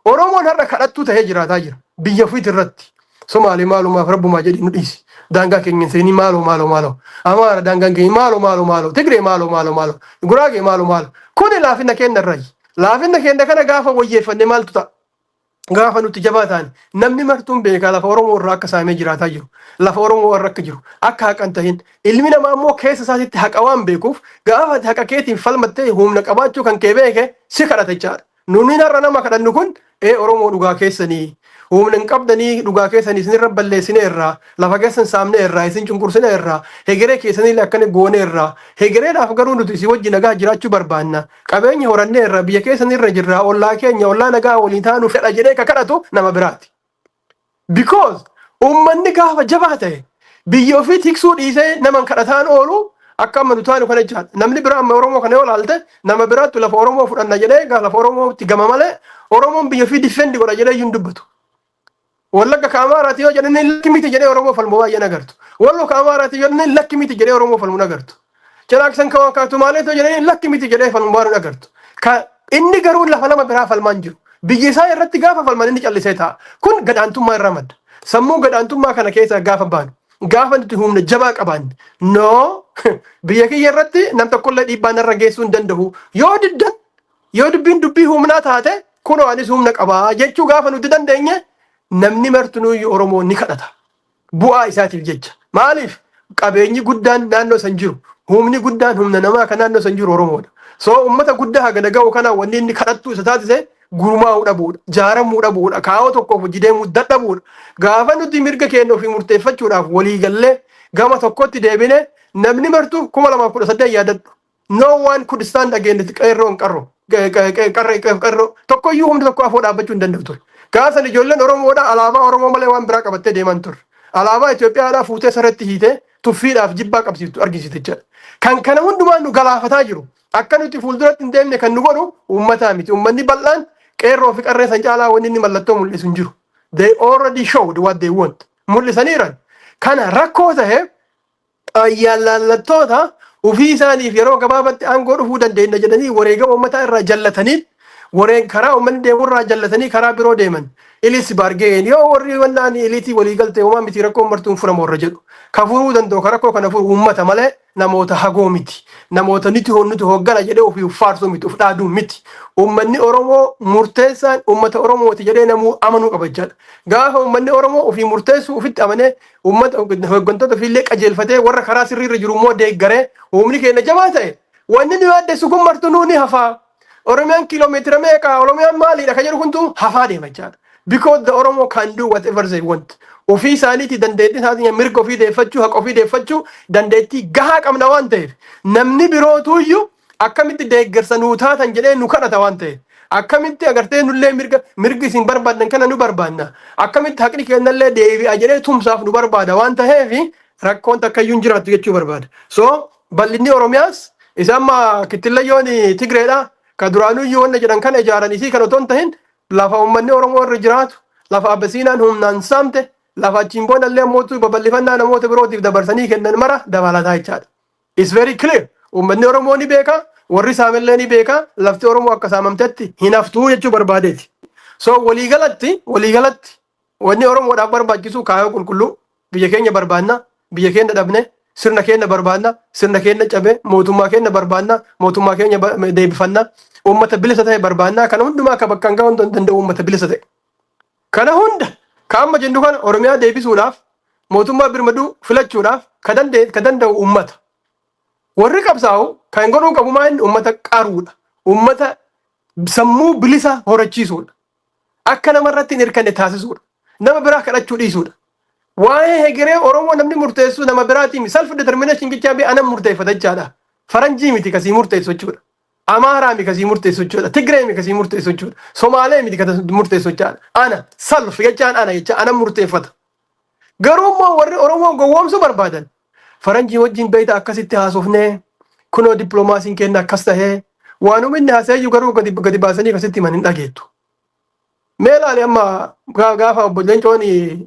Oromoon har'a kadhattuu ta'ee jiraataa jira biyya ofiit irratti. Somaalee, maalumaaf rabbumaa jedhi nu dhiisi. Daangaa keenya hin seenii, maaloo maaloo maaloo. Amaara, daangaan keenya, maaloo maaloo maaloo. Tigree, maaloo maaloo maaloo. Guraagee, maaloo maaloo. Kuni laafina keenya irrayi. Laafina keenya kana gaafa wayyeeffanne maaltu ta'a? Gaafa nuti jabaa taane, namni martuun beekaa lafa Oromoo irraa akka saamee jiraataa jiru, lafa Oromoo irra akka jiru, akka haqa hin tahin. Ilmi namaa immoo keessa isaatitti haqa waan beekuuf, gaafa ati haqa keetiin falmattee humna qabaachuu kan kee beeke si kadhata jechaadha. Nuni har'a nama kadhannu kun ee Oromoo, dhugaa keessanii, humna hin qabdanii, dhugaa keessanii, isinirra balleessine irraa, lafa keessan saamne irraa, isin cunqursine irraa, hegeree keessanii akkana goone irraa, hegereedhaaf garuu nuti isin wajji nagaa jiraachuu barbaanna, qabeenya horannee irraa, biyya keessan irra jirra, ollaa keenya, ollaa nagaa waliin taanuu fedha jedhee ka kadhatu nama biraati. Because uummanni gaafa jabaa ta'e biyya ofii tiksuu dhiisee nama kadhataan oolu akka amma nu taanu kana jechaadha. Namni biraa amma Oromoo kana yoo ilaalte, nama biraattu lafa Oromoo fudhanna jedhee gaa lafa Oromootti gama malee Oromoon biyya ofii defend godha jedhee hin dubbatu. Wallagga ka Amaaraati yoo jedhanii, lakki miti jedhee Oromoo falmu baay'een agartu. Wallo ka Amaaraati yoo jedhanii, lakki miti jedhee Oromoo falmu agartu. Cinaaqsan ka Tumaaleetoo jedhanii, lakki miti jedhee falmu baay'een agartu. Ka inni garuu lafa lama biraa falmaan jiru. Biyya isaa irratti gaafa falman inni callisee taa'a. Kun gadhaantummaa irraa madda. Sammuu gadhaantummaa kana keessaa gaafa baanu, gaafa nuti humna jabaa qabaanne, no, biyya kiyya irratti nam tokkollee dhiibbaa narra geessuu hin danda'u. Yoo diddan, yoo dubbiin dubbii humnaa taate, kunoo anis humna qabaa jechuu gaafa nuti dandeenye, namni martinuyyuu Oromoo ni kadhata. Bu'aa isaatiif jecha. Maaliif? Qabeenyi guddaan naannoo san jiru, humni guddaan humna namaa kan naannoo san jiru Oromoodha. So uummata guddaa hagana ga'u kana wanni inni kadhattuu isa taasise gurmaa'uu dhabuudha, jaaramuu dhabuudha, kaa'oo tokkoof hojii deemuu dadhabuudha. Gaafa nuti mirga keenya ofii murteeffachuudhaaf walii gallee gama tokkotti deebine, namni martuu 2018 yaadadhu. No one could stand against qeerroon qarroo. Qarree qarroo tokkoyyuu humna tokko afoo dhaabbachuu hin danda'u ture. Gaafa san ijoolleen Oromoodha alaabaa Oromoo malee waan biraa qabattee deeman turre. Alaabaa Itoophiyaadhaa fuutee sarratti hiitee tuffiidhaaf jibbaa qabsiiftu argisiifte jechuudha. Kan kana hundumaa nu galaafataa jiru. Akka nuti fuulduratti hin deemne kan nu godhu uummataa miti. Uummanni bal'aan qeerroo fi qarree san caalaa wanni inni mallattoo mul'isu hin jiru. They already showed what they want. Mul'isaniiran. Kana rakkoo ta'e ayyaallallattoota ofii isaaniif yeroo gabaabatti aangoo dhufuu dandeenya jedhanii wareegama uummataa irraa jallatanii, wareen karaa uummanni deemu irraa jallatanii karaa biroo deeman. Elites bargain, yoo warri wannaan eliitii walii galte uumaa miti, rakkoon martuun furama warra jedhu. Ka furuu danda'u, ka rakkoo kana furu uummata malee namoota hagoo miti. Namoota nuti hooggana jedhee ofii faarsuu miti, of dhaaduu miti. Uummanni Oromoo murteessaan uummata Oromooti jedhee namuu amanuu qaba jechaadha. Gaafa uummanni Oromoo ofii murteessuu ofitti amanee, uummata hooggantoota ofiillee qajeelfatee, warra karaa sirriirra jiru immoo deeggaree, humni keenya jabaa ta'e, wanni nu yaaddessu kun martinuu ni hafaa. Oromiyaan kiiloomeetira meeqa, Oromiyaan maaliidha ka jedhu kuntu hafaa deema jechaadha. Because the Oromo can do whatever they want. Ofii isaaniitii dandeettii isaatiin mirga ofii deeffachuu, haqa ofii deeffachuu dandeettii gahaa qabna waan ta'eef, namni birootuyyuu akkamitti deeggarsa nuu taatan jedhee nu kadhata waan ta'eef, akkamitti agartee nullee mirgi isin barbaaddan kana nu barbaanna, akkamitti haqni kennallee deebi'a jedhee tumsaaf nu barbaada waan ta'eef, rakkoon takkayyuu hin jiraattu jechuu barbaada. So bal'inni Oromiyaas isa amma kittillayyoon Tigreedha ka duraanuyyuu wanna jedhan kana ijaaran isii kan otoo hin tahin, lafa uummanni Oromoo irra jiraatu, lafa Abasiinaan humnaan saamte, lafa achiin boodallee mootuu babal'ifannaa namoota birootiif dabarsanii kennan mara dabalataa jechaadha. It's very clear. Uummanni Oromoo ni beeka, warri saamillee ni beeka, lafti Oromoo akka saamamtetti hin haftuu jechuu barbaadeeti. So waliigalatti wanni Oromoodhaaf barbaachisu kaayoo qulqulluu. Biyya keenya barbaanna, biyya keenya dhabne, sirna keenya barbaanna, sirna keenya cabe, mootummaa keenya barbaanna, mootummaa keenya deebifanna, uummata bilisa ta'e barbaanna. Kana hundumaa akka bakka hin ga'uu danda'u uummata bilisa ta'e. Kana hunda ka amma jennu kana Oromiyaa deebisuudhaaf, mootummaa birmaduu filachuudhaaf ka danda'u uummata. Warri qabsaa'u kan godhuu qabu maa inni uummata qaruudha. Uummata sammuu bilisa horachiisuudha. Akka namarratti hin hirkanne taasisuudha. Nama biraa kadhachuu dhiisuudha. Waa'ee hegeree Oromoo namni murteessu nama biraatiin. Self determination jechaa bee anan murteeffata jechaadha. Faranjii miti kasii murteessu jechuudha. Amaaraa miti kasii murteessu jechuudha. Tigree miti kasii murteessu jechuudha. Somaalee miti kasii murteessu jechaadha. Ana self jechaan ana jecha anan murteeffata. Garuu immoo warri Oromoo gowwoomsuu barbaadan faranjii wajjin beeyta akkasitti haasofnee, kunoo dippiloomaasiin kenna akkas tahee, waanuma inni haasa'iyyuu garuu gadi baasanii akkasitti himan hin dhageettu. Mee ilaali, amma gaafa obbo Leencoon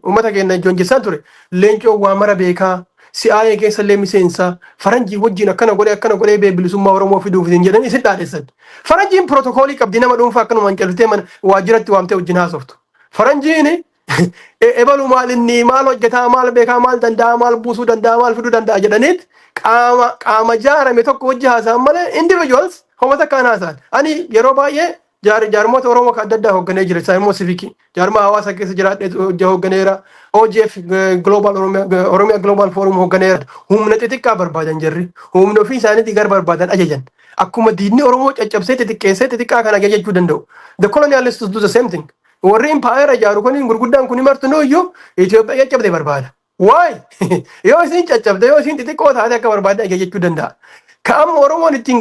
uummata keenya joonjessaa ture, Leencoon waa mara beekaa, si'aayee keessa illee miseensa, faranjii wajjin akkana godhee akkana godhee bee bilisummaa Oromoo fiduuf hin jedhanii isin dhaadessan. Faranjiin pirootokoolii qabdi. Nama dhuunfaa akkanumaan calftee mana waajjiratti waamtee wajjin haasoftu. Faranjiin ebalu maal, inni maal hojjetaa, maal beekaa, maal danda'a, maal buusuu danda'a, maal fiduu danda'a jedhaniit qaama jaarame tokko wajji haasa'an malee individuals homa takkaan haasa'an. Ani yeroo baay'ee jaarmoota Oromoo kan adda addaa hoogganee jira. Isaan immoo civic jaarmaa hawaasa keessa jiraadhee hoogganeera. OGF Global Oromiyaa Global Forum hoogganeera. Humna xixiqqaa barbaadan jarri. Humna ofii isaaniitii gara barbaadan ajajan. Akkuma diinni Oromoo caccabsee xixiqqeessee xixiqqaa kana ajajachuu danda'u. The colonialists do the same thing. Warri impaayera ijaaru kun gurguddaan kun martinuu iyyuu Itoophiyaa caccabde barbaada. Waay, yoo isin caccabde, yoo isin xixiqqoo taate, akka barbaade ajajachuu danda'a. Ka amma Oromoon ittiin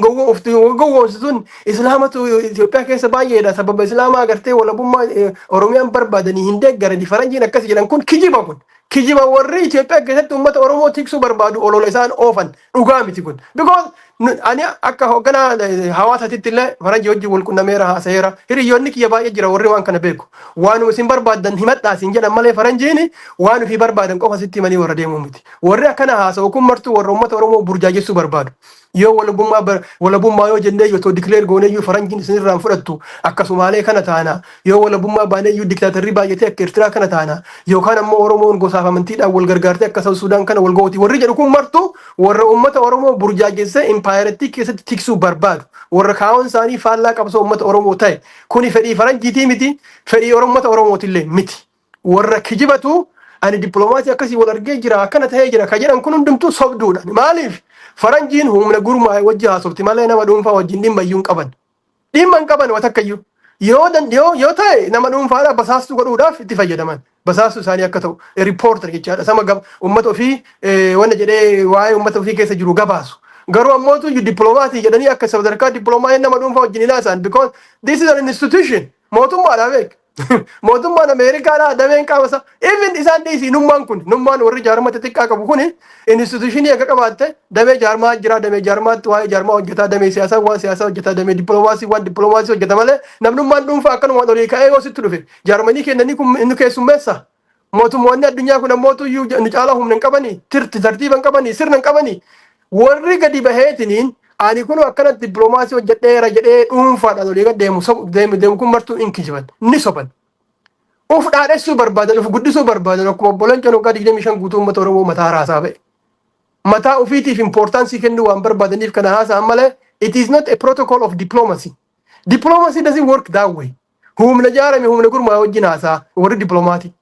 gowwoomsituun Islaamatu Itoophiyaa keessa baay'eedha. Sababa Islaamaa agartee walabummaa Oromiyaan barbaadanii hin deeggarani faranjiin akkas jedhan kun kijiba kun. Kijiba warri Itoophiyaa keessatti uummata Oromoo tiksuu barbaadu olola isaan oofan, dhugaa miti kun. Because ani akka hoogganaa hawaasaatitti illee faranjii wajjin wal qunnameera, haasayeera. Hiriyoonni kiyya baay'ee jira warri waan kana beeku. Waanuma isin barbaaddan himadhaa isin jedhan malee faranjiin waan ofii barbaadan qofa sitti himanii warra deemuu miti. Warri akkana haasa'u kun martuu warra uummata Oromoo burjaajessuu barbaadu. Yoo walabummaa yoo jennee yoo declare gooneyyuu faranjiin isinirraa hin fudhattu, akkasumaalee kana taana. Yoo walabummaa baaneeyyuu diktaatarrii baay'atee akka Eertiraa kana taana, yookaan ammoo Oromoon gosaaf amantiidhaan wal gargaartee akka South Sudan kana wal gooti warri jedhu kun martuu warra uummata Oromoo burjaajessee impaayerattii keessatti tiksuu barbaadu, warra kaawwan isaanii faallaa qabsoo uummata Oromoo ta'e. Kuni fedhii faranjiitii miti, fedhii uummata Oromootillee miti. Warra kijibatu ani dippiloomaasii akkasii wal argee jira, akkana ta'ee jira ka jedhan kun hundumtuu sobduudha. Maaliif? Faranjiin humna gurmaa'e wajji haasofti malee nama dhuunfaa wajjin dhimma iyyuu hin qaban. Dhimma hin qaban waan takkayyuu. Yoo ta'e nama dhuunfaadhaa basaastuu godhuudhaaf itti fayyadaman. Basaastuu isaanii akka ta'u, reporter jechaadha. Sama uummata ofii wanna jedhee waa'ee uummata ofii keessa jiru gabaasu. Garuu ammootu dippiloomaasii jedhanii akka sadarkaa dippiloomaasii nama dhuunfaa wajjin ilaasan, because this is an institution. Mootummaadha beek. Mootummaan Ameerikaadhaa dameen qaama isaa, even isaan dhiisii, nummaan kun, nummaan warri jaarmaa xixiqqaa qabu kun institutionii akka qabaatte damee jaarmaa jira, damee jaarmaatti waa'ee jaarmaa hojjetaa, damee siyaasaa waan siyaasaa hojjetaa, damee dippiloomaasii waan dippiloomaasii hojjeta malee namnummaan dhuunfaa akkanumaan olii ka'ee yoo sitti dhufe jaarmanii kennanii kun inni keessummeessa. Mootummoonni addunyaa kun ammootu iyyuu nu caalaa humna hin qabanii, tirti tartiiba hin qabanii, sirna hin qabanii. Warri gadi baheetiniin ani kun akkanatti dippiloomaasii hojjedheera jedhee dhuunfaadhaan olii gad deemu deemu kun martuu hin kijiban, ni soban. Uf dhaadhessuu barbaadan, uf guddisuu barbaadan. Akkuma obbo Leencoon waggaa 25 guutuu uummata Oromoo mataa raasaa ba'e. Mataa ofiitiif importance kennuu waan barbaadaniif kana haasa'an malee it is not a protocol of diplomacy. Diplomacy doesn't work that way. Humna jaarame, humna gurmaa'e wajjin haasa'a warri dippiloomatii.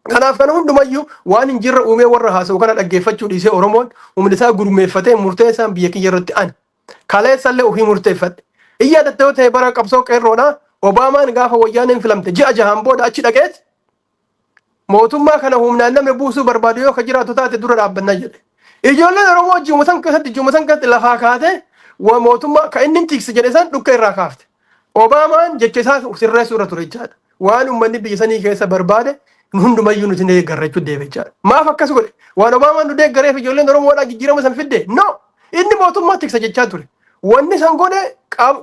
Kanaaf kana hundumayyuu waan hin jirre uumee warra haasa'u kana dhaggeeffachuu dhiisee Oromoon humna isaa gurmeeffatee murtee isaan biyya kiyya irratti ani. Kaleessallee ofii murteeffadhe. Iyyaa yoo ta'e bara qabsoo qeerroodhaa Obaamaan gaafa wayyaaneen filamte ji'a 6n booda achi dhaqeet mootummaa kana humnaan namni buusuu barbaadu yoo ka jiraatu taate dura dhaabbannaa jedhe. Ijoolleen Oromoo ji'uma san keessatti lafaa kaatee mootummaa ka inni tikse jedhe san dhukka irraa kaafte. Obaamaan jecha isaa sirreessuu irra ture jechaadha. Waan uummanni biyya sanii keessa barbaade hundumayyuu nuti deeggarra jechuun deebe jechaadha. Maaf akkas godhe? Waan Obaamaan nu deeggareef ijoolleen Oromoodhaa jijjiirama san fidde? No! Inni mootummaa tiksa jechaa ture. Wanni san godhe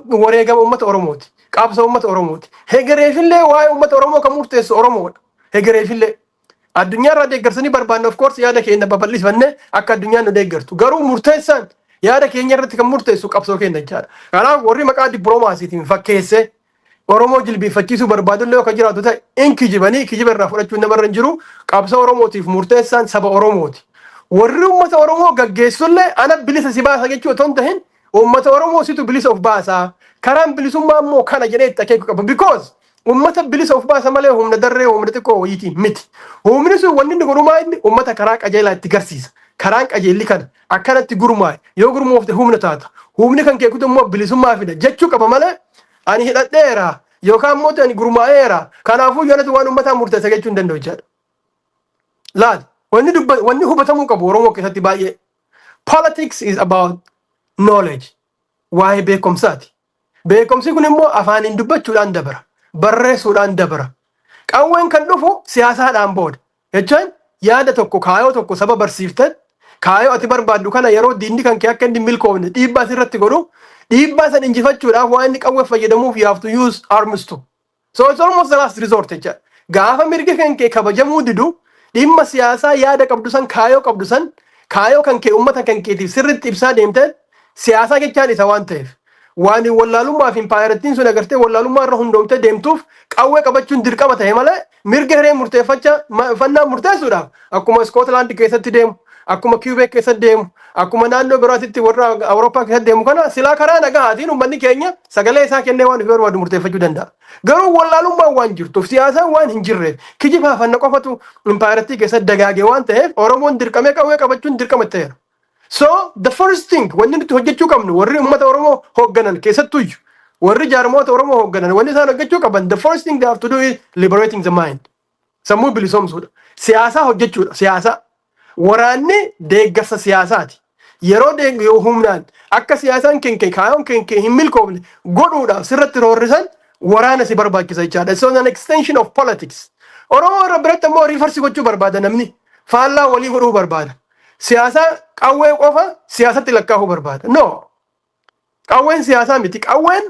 wareegama uummata Oromooti. Qabsoo uummata Oromooti. Hegereefillee waa'ee uummata Oromoo kan murteessu Oromoodha. Hegereefillee. Addunyaarraa deeggarsanii barbaanne, of course, yaada keenya babal'ifannee akka addunyaan nu deeggartu. Garuu murteessaan yaada keenya irratti kan murteessu qabsoo keenya jechaadha. Kanaaf warri maqaa dippiloomaasiitiin fakkeessee Oromoo jilbiiffachiisuu barbaadullee yoo ka jiraatu ta'e in kijibanii, kijiba irraa fudhachuun namarra hin jiru. Qabsoo Oromootiif murteessaan saba Oromooti. Warri uummata Oromoo gaggeessullee ana bilisa si baasa jechuu otoo hin tahin uummata Oromoo situ bilisa of baasaa. Karaan bilisummaa immoo kana jedhee itti akeeku qaba. Because uummata bilisa of baasa malee humna darree, humna xiqqoo wayiitiin miti. Humni sun wanni inni godhumaa inni uummata karaa qajeelaa itti garsiisa. Karaan qajeelli kana akkanatti gurmaa'e, yoo gurmoofte humna taata. Humni kan keekutu immoo bilisummaa fida jechuu qaba malee ani hidhadheera. Yookaan immoo ani gurmaa'eera. Kanaafuu yoonatu waan uummataa murteessa jechuu hin danda'u jechaadha. Laal, wanni hubatamuu qabu Oromoo keessatti baay'ee. Politics is about knowledge. Waa'ee beekumsaati. Beekumsi kun immoo afaaniin dubbachuudhaan dabara. Barreessuudhaan dabara. Qawween kan dhufu siyaasaadhaan booda. Jechaan yaada tokko, kaayoo tokko saba barsiiftan, kaayoo ati barbaaddu kana yeroo diinni kan kee akka inni hin milkoofne dhiibbaa sirratti godhu, dhiibbaa san injifachuudhaaf waan inni qawwee fayyadamuuf, you have to use arms too. So it's almost the last resort jecha. Gaafa mirga kan kee kabajamuu didu, dhimma siyaasaa yaada qabdu san, kaayoo qabdu san, kaayoo kan kee uummata kan keetiif sirriitti ibsaa deemte, siyaasaa jechaan isa waan ta'eef. Waan wallaalummaa fi impaayarattiin sun agartee wallaalummaa irra hundoomtee deemtuuf qawwee qabachuun dirqama ta'e malee, mirga hiree murteeffachaa fannaa murteessuudhaaf akkuma Iskootlaand keessatti deemu, akkuma Kiubeek keessatti deemu, akkuma naannoo biraatitti warra Awurooppaa keessatti deemu kana silaa karaa nagahaatiin uummanni keenya sagalee isaa kennee waan ofii barbaadu murteeffachuu danda'a. Garuu wallaalummaan waan jirtuuf, siyaasaan waan hin jirreef, kijibaa fanna qofatu impaayarattii keessatti dagaage waan ta'eef, Oromoon dirqamee qawwee qabachuun dirqama ta'eera. So the first thing wanni nuti hojjechuu qabnu, warri uummata Oromoo hoogganan, keessattuyyuu warri jaarmoota Oromoo hoogganan, wanni isaan hojjechuu qaban, the first thing they have to do is liberating the mind. Sammuu bilisoomsuudha. Siyaasaa hojjechuudha. Siyaasaa. Waraanni deeggarsa siyaasaati. Yeroo yoo humnaan akka siyaasaan kenkee, kaayoon kenkee hin milkoofne godhuudhaaf sirratti roorrisan, waraana si barbaachisa jechaadha. So an extension of politics. Oromoo irra biratti immoo reverse gochuu barbaada namni. Faallaa walii godhuu barbaada. Siyaasaa qawwee qofa siyaasatti lakkaa'uu barbaada. No. Qawween siyaasaa miti. Qawween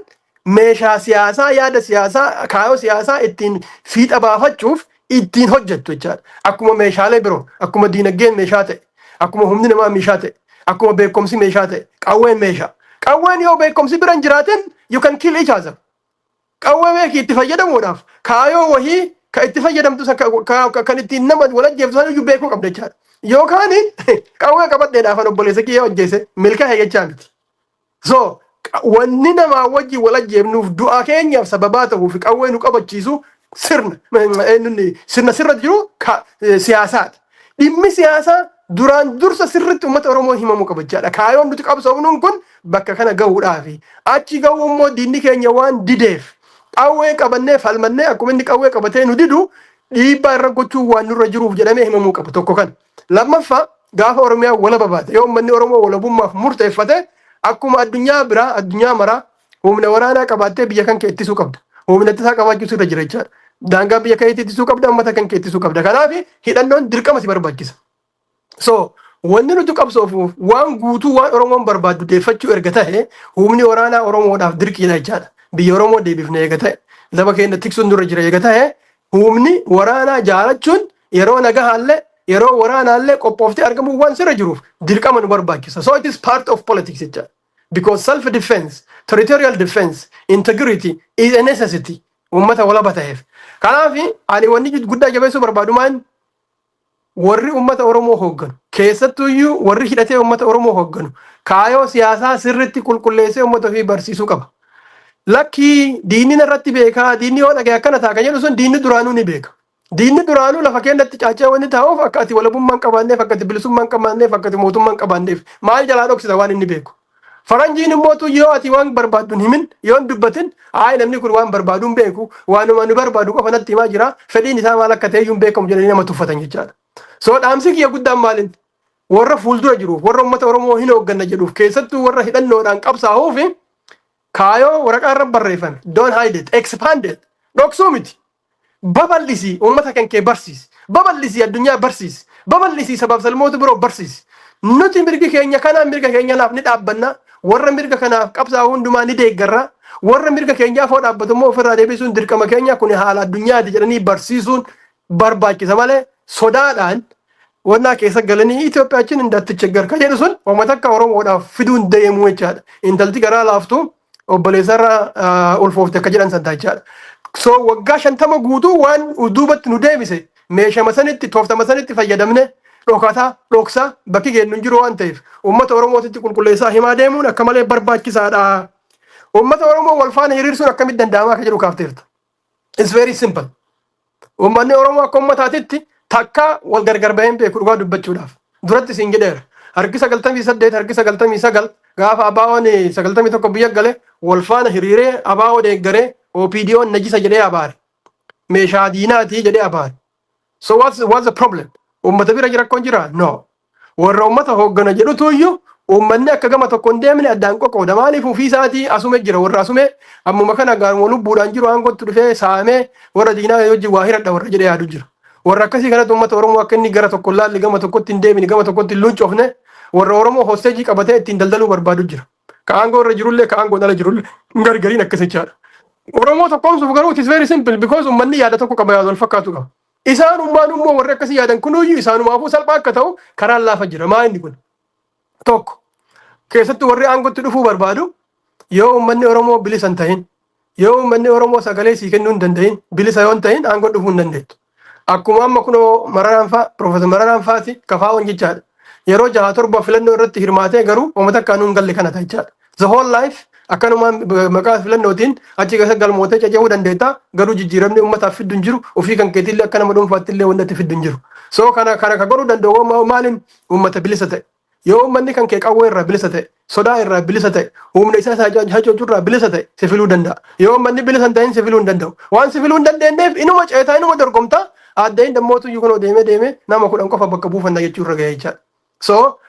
meeshaa siyaasaa, yaada siyaasaa, kaayoo siyaasaa ittiin fiixa baafachuuf ittiin hojjettu jechaadha. Akkuma meeshaalee biroo, akkuma diinagdeen meeshaa ta'e, akkuma humni namaa meeshaa ta'e, akkuma beekumsi meeshaa ta'e, qawween meeshaa. Qawween yoo beekumsi bira hin jiraatin, you can kill each other. Qawwee beekii itti fayyadamuudhaaf kaayoo wahii ka itti fayyadamtu kan ittiin nama wal ajjeeftu sana iyyuu beekuu qabda jechaadha. Yookaan qawwee qabadheedhaaf an obboleessa kiyya hojjeese milkaa'e jechaa miti. So wanni namaa wajjin wal ajjeefnuuf, du'a keenyaaf sababaa ta'uu fi qawwee nu qabachiisu sirna eenyunni sirna sirra jiru siyaasaadha. Dhimmi siyaasaa duraan dursa sirritti uummata Oromoo himamuu qaba jechaadha. Kaayoon nuti qabsoofnuun kun bakka kana gahuudhaafi. Achi gahuu immoo diinni keenya waan dideef, qawwee qabannee falmannee akkuma inni qawwee qabatee nu didu dhiibbaa irra gochuu waan nurra jiruuf jedhamee himamuu qaba, tokko kana. Lammaffaa, gaafa Oromiyaa walaba baate, yoo uummanni Oromoo walabummaaf murteeffate, akkuma addunyaa biraa, addunyaa maraa humna waraanaa qabaattee biyya kan kee ittisuu qabda. Humna ittisaa qabaachuu sirra jira jechaadha. Daangaa biyya keetii ittisuu qabda, uummata kan kee ittisuu qabda. Kanaaf hidhannoon dirqama si barbaachisa. So wanni nuti qabsoofuuf waan guutuu waan Oromoon barbaaddu deeffachuu erga ta'e, humni waraanaa Oromoodhaaf dirqiidha jechaadha. Biyya Oromoo deebifne eega ta'e, lafa keenya tiksuun dura jira eega ta'e, humni waraanaa jaalachuun yeroo nagahaallee yeroo waraanaallee qophooftee argamuu waan sirra jiruuf dirqama nu barbaachisa. So it is part of politics jechaadha. Because self defense, territorial defense, integrity is a necessity uummata walaba ta'eef. Kanaaf ani wanni guddaa jabeessuu barbaadu maan, warri uummata Oromoo hoogganu, keessattuyyuu warri hidhatee uummata Oromoo hoogganu, kaayoo siyaasaa sirritti qulqulleessee uummata ofii barsiisuu qaba. Lakkii, diinni irratti beekaa, diinni yoo dhagaye akkana ta'a kan jedhu sun, diinni duraanuu ni beeka. Diinni duraanuu lafa keenyatti caacee wanni taa'uuf akka ati walabummaa hin qabaanneef, akka ati bilisummaa hin qabaanneef, akka ati mootummaa hin qabaanneef, maal jalaa dhoksita waan inni beeku? Faranjiin immoo yoo ati waan barbaaddu hin himin, yoo hin dubbatin, "Hayi, namni kun waan barbaadu hin beeku, waanuma nu barbaadu qofa natti himaa jira, fedhiin isaa maal akka ta'e iyyuu hin beekamu" jedhanii nama tuffatan jechaadha. So dhaamsi kiyya guddaan maalin? Warra fuuldura jiruuf, warra uummata Oromoo hin hoogganna jedhuuf, keessattuu warra hidhannoodhaan qabsaa'uuf, kaayoo waraqaa irra barreeffame, don't hide it, expand it. Dhoksuu miti. Babal'isii uummata kan kee barsiisi. Babal'isii addunyaa barsiisi. Babal'isii sabaaf salmoota biroo barsiisi. Nuti mirgi keenya kanaan mirga keenyanaaf ni dhaabbanna. Warra mirga kanaaf qabsaa'u hundumaa ni deeggarra. Warra mirga keenyaaf hoo dhaabbatu immoo ofirraa deebisuun dirqama keenya, kun haala addunyaati jedhanii barsiisuun barbaachisa malee, sodaadhaan wannaa keessa galanii Itoophiyaachin እንዳትቸገር ka jedhu sun uummata akka Oromoodhaaf fiduun deemuu jechaadha. Intalti garaa laaftuu obboleessarra ulfoofte akka jedhan san jechaadha. So waggaa 50 guutuu waan duubatti nu deebise meeshama sanitti, tooftama sanitti fayyadamne dhokataa dhoksaa bakki kennu hin jiru waan ta'eef, uummata Oromootitti qulqulleessaa himaa deemuun akka malee barbaachisaadha. Uummata Oromoo wal faana hiriirsuun akkamitti danda'ama akka jedhu kaafteerta. It's very simple. Uummanni Oromoo akka uummataatitti takka wal gargar baheen beeku, dhugaa dubbachuudhaaf. Duratti siin jedheera. Harki 98, harki 99 gaafa ABO'n 91 biyya gale wal faana hiriiree ABO deeggaree OPDO'n najisa jedhee abaare. Meeshaa diinaati jedhee abaare. So what's the problem? Uummata bira rakkoon jira? No. Warra uummata hooggana jedhutu iyyuu uummanni akka gama tokko hin deemne addaan qoqqooda. Maaliif? Ofii isaatii asume jira. Warra asume ammuma kana gaaruma lubbuudhaan jiru aangootti dhufee saamee warra diinaa wajjin waa hiradha warra jedhee yaadu jira. Warra akkasii kanatti uummata Oromoo akka inni gara tokko laalli, gama tokkotti hin deemine, gama tokkotti hin luncofne, warra Oromoo hostage qabatee ittiin daldaluu barbaadu jira. Ka aangoo irra jirullee, ka aangoo ala jirullee gargariin akkas jechaadha. Oromoo tokkoomsuuf garuu it is very simple, because uummanni yaada tokko qaba, yaada wal fakkaatu qaba. Isaan ummaan immoo warri akkasii yaadan kunuyyuu isaanumaafuu salphaa akka ta'u karaan laafa jira. Maa inni kun? Tokko, keessattuu warri aangootti dhufuu barbaadu, yoo uummanni Oromoo bilisa hin ta'in, yoo uummanni Oromoo sagalee sii kennuu hin danda'in, bilisa yoo hin ta'in, aangoo dhufuu hin dandeettu. Akkuma amma kunoo Mararaan fa'a, Profeesar Mararaan fa'aati kafaa'oon jechaadha. Yeroo jaha torba filannoo irratti hirmaatee garuu uummata akka nuun galle kana jechaadha. The whole life akkanumaan maqaa filannootiin achi keessa galmootee cacabuu dandeetta, garuu jijjiiramni uummataaf fiddu hin jiru, ofii kan keetillee akka nama dhuunfaatti illee wanti ati fiddu hin jiru. So kana ka godhuu danda'u maaliin? Uummata bilisa ta'e. Yoo uummanni kan kee qawwee irraa bilisa ta'e, sodaa irraa bilisa ta'e, humna isaa hacuucuu irraa bilisa ta'e, si filuu danda'a. Yoo uummanni bilisa hin ta'in, si filuu hin danda'u. Waan si filuu hin dandeenyeef inuma ceetaa, inuma dorgomtaa addeen dammootu iyyuu kunoo deemee deemee nama 10 qofa bakka buufanna jechuu irra ga'ee jechaadha. So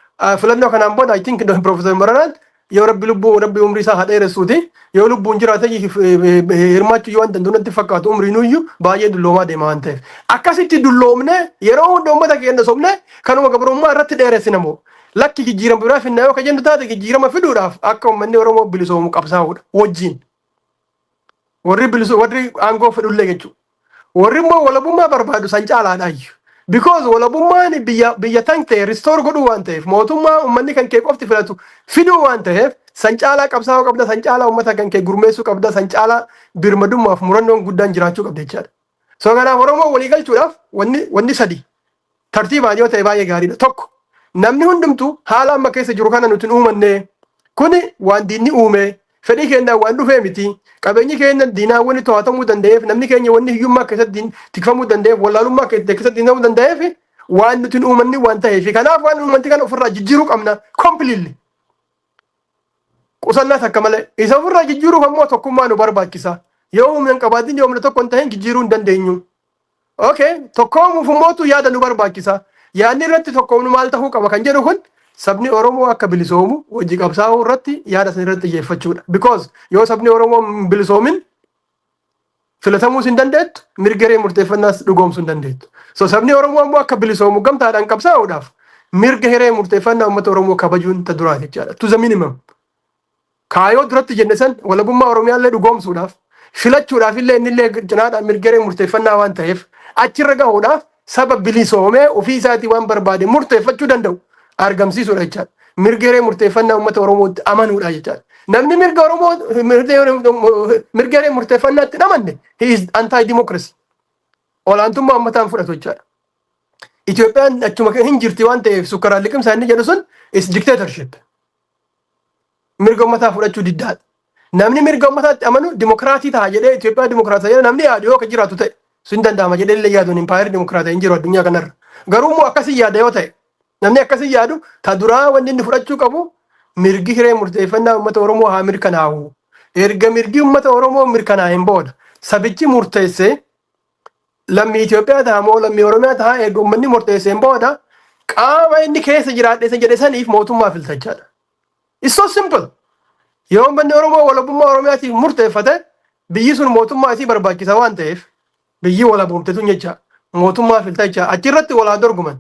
filannoo kanaan booda I think Profeesar Mararaan, yoo Rabbi lubbuu, Rabbi umrii isaa haa dheeressuuti, yoo lubbuun jiraate hirmaachuu yoo waan danda'u natti fakkaatu, umriin iyyuu baay'ee dulloomaa deema waan ta'eef. Akkasitti dulloomne yeroo hunda uummata keenya sobne kanuma gabrummaa irratti dheeressina moo, lakki, jijjiirama biraa finna yoo ka jennu taate, jijjiirama fiduudhaaf akka uummanni Oromoo bilisoomu qabsaa'uudha wajjin. Warri bilisu, warri aangoo fedhullee jechuudha. Warri immoo walabummaa barbaadu san caalaadhaayyu. Because walabummaan biyya tan ta'e restore godhuu waan ta'eef, mootummaa uummanni kan kee qofti filatu fiduu waan ta'eef, san caalaa qabsaa'uu qabda, san caalaa uummata kan kee gurmeessuu qabda, san caalaa birmadummaaf murannoon guddaan jiraachuu qabda jechaadha. So kanaaf Oromoo walii galchuudhaaf wanni sadi tartiibaan yoo ta'e baay'ee gaariidha. Tokko, namni hundumtuu haala amma keessa jiru kana nuti hin uumanne, kuni waan diinni uume, fedhii keenyaan waan dhufee miti. Qabeenyi keenya diinaan wanni to'atamuu danda'eef, namni keenya wanni hiyyummaa keessatti tikfamuu danda'eef, wallaalummaa keessatti tikfamuu danda'eef, waan nuti hin uumanni waan ta'eef, kanaaf waan uumanti kana ofirraa jijjiiruu qabna completely. Qusannaa takka malee isa ofirraa jijjiiruuf ammoo tokkummaa nu barbaachisa. Yoo humna hin qabaatin, yoo humna tokko hin ta'in, jijjiiruu hin dandeenyu. Okay, tokkoomuuf immootu yaada nu barbaachisa. Yaadni irratti tokkoomnu maal ta'uu qaba kan jedhu kun, sabni Oromoo akka bilisoomu hojii qabsaa'uu irratti yaada san irratti xiyyeeffachuudha. Because yoo sabni Oromoo hin bilisoomin, filatamuus hin dandeettu, mirga hiree murteeffannaas dhugoomsuu hin dandeettu. So sabni Oromoo ammoo akka bilisoomu gamtaadhaan qabsaa'uudhaaf mirga hiree murteeffannaa uummata Oromoo kabajuun ta duraati jechaadha. To the minimum. Kaayoo duratti jenne san, walabummaa Oromiyaallee dhugoomsuudhaaf, filachuudhaaf illee, innillee cinaadhaan mirga hiree murteeffannaa waan ta'eef, achirra gahuudhaaf saba bilisoomee ofii isaatii waan barbaade murteeffachuu danda'u argamsiisuudha jechaadha. Mirga hiree murteeffannaa uummata Oromootti amanuudha jechaadha. Namni mirga Oromoo, mirga hiree murteeffannaatti hin amanne, he is anti democracy. Olaantummaa uummataan fudhatu jechaadha. Itoophiyaan achuma hin jirti waan ta'eef sukkaraan liqimsaa inni jedhu sun is dictatorship. Mirga uummataa fudhachuu diddaadha. Namni mirga uummataatti amanu dimokiraatii ta'a jedhee, Itoophiyaa dimokiraataa jedhee namni yaadu yoo akka jiraatu ta'e, sun danda'ama jedhee illee yaaduun, impaayerri dimokiraataa hin jiru addunyaa kanarra. Garuu immoo akkasii yaada yoo ta'e, namni akkasii yaadu, ta duraa wanni inni fudhachuu qabu mirgi hiree murteeffannaa uummata Oromoo haa mirkanaa'u. Erga mirgi uummata Oromoo mirkanaa'een booda sabichi murteessee lammii Itoophiyaa ta'a moo lammii Oromiyaa ta'a, erga uummanni murteesseen booda qaama inni keessa jiraadhe isa jedhe saniif mootummaa filtachaadha. It's so simple. Yoo uummanni Oromoo walabummaa Oromiyaatiif murteeffate, biyyi sun mootummaa isii barbaachisa waan ta'eef, biyyi walaboomte tun jecha mootummaa filta jecha achirratti walaa dorgoman.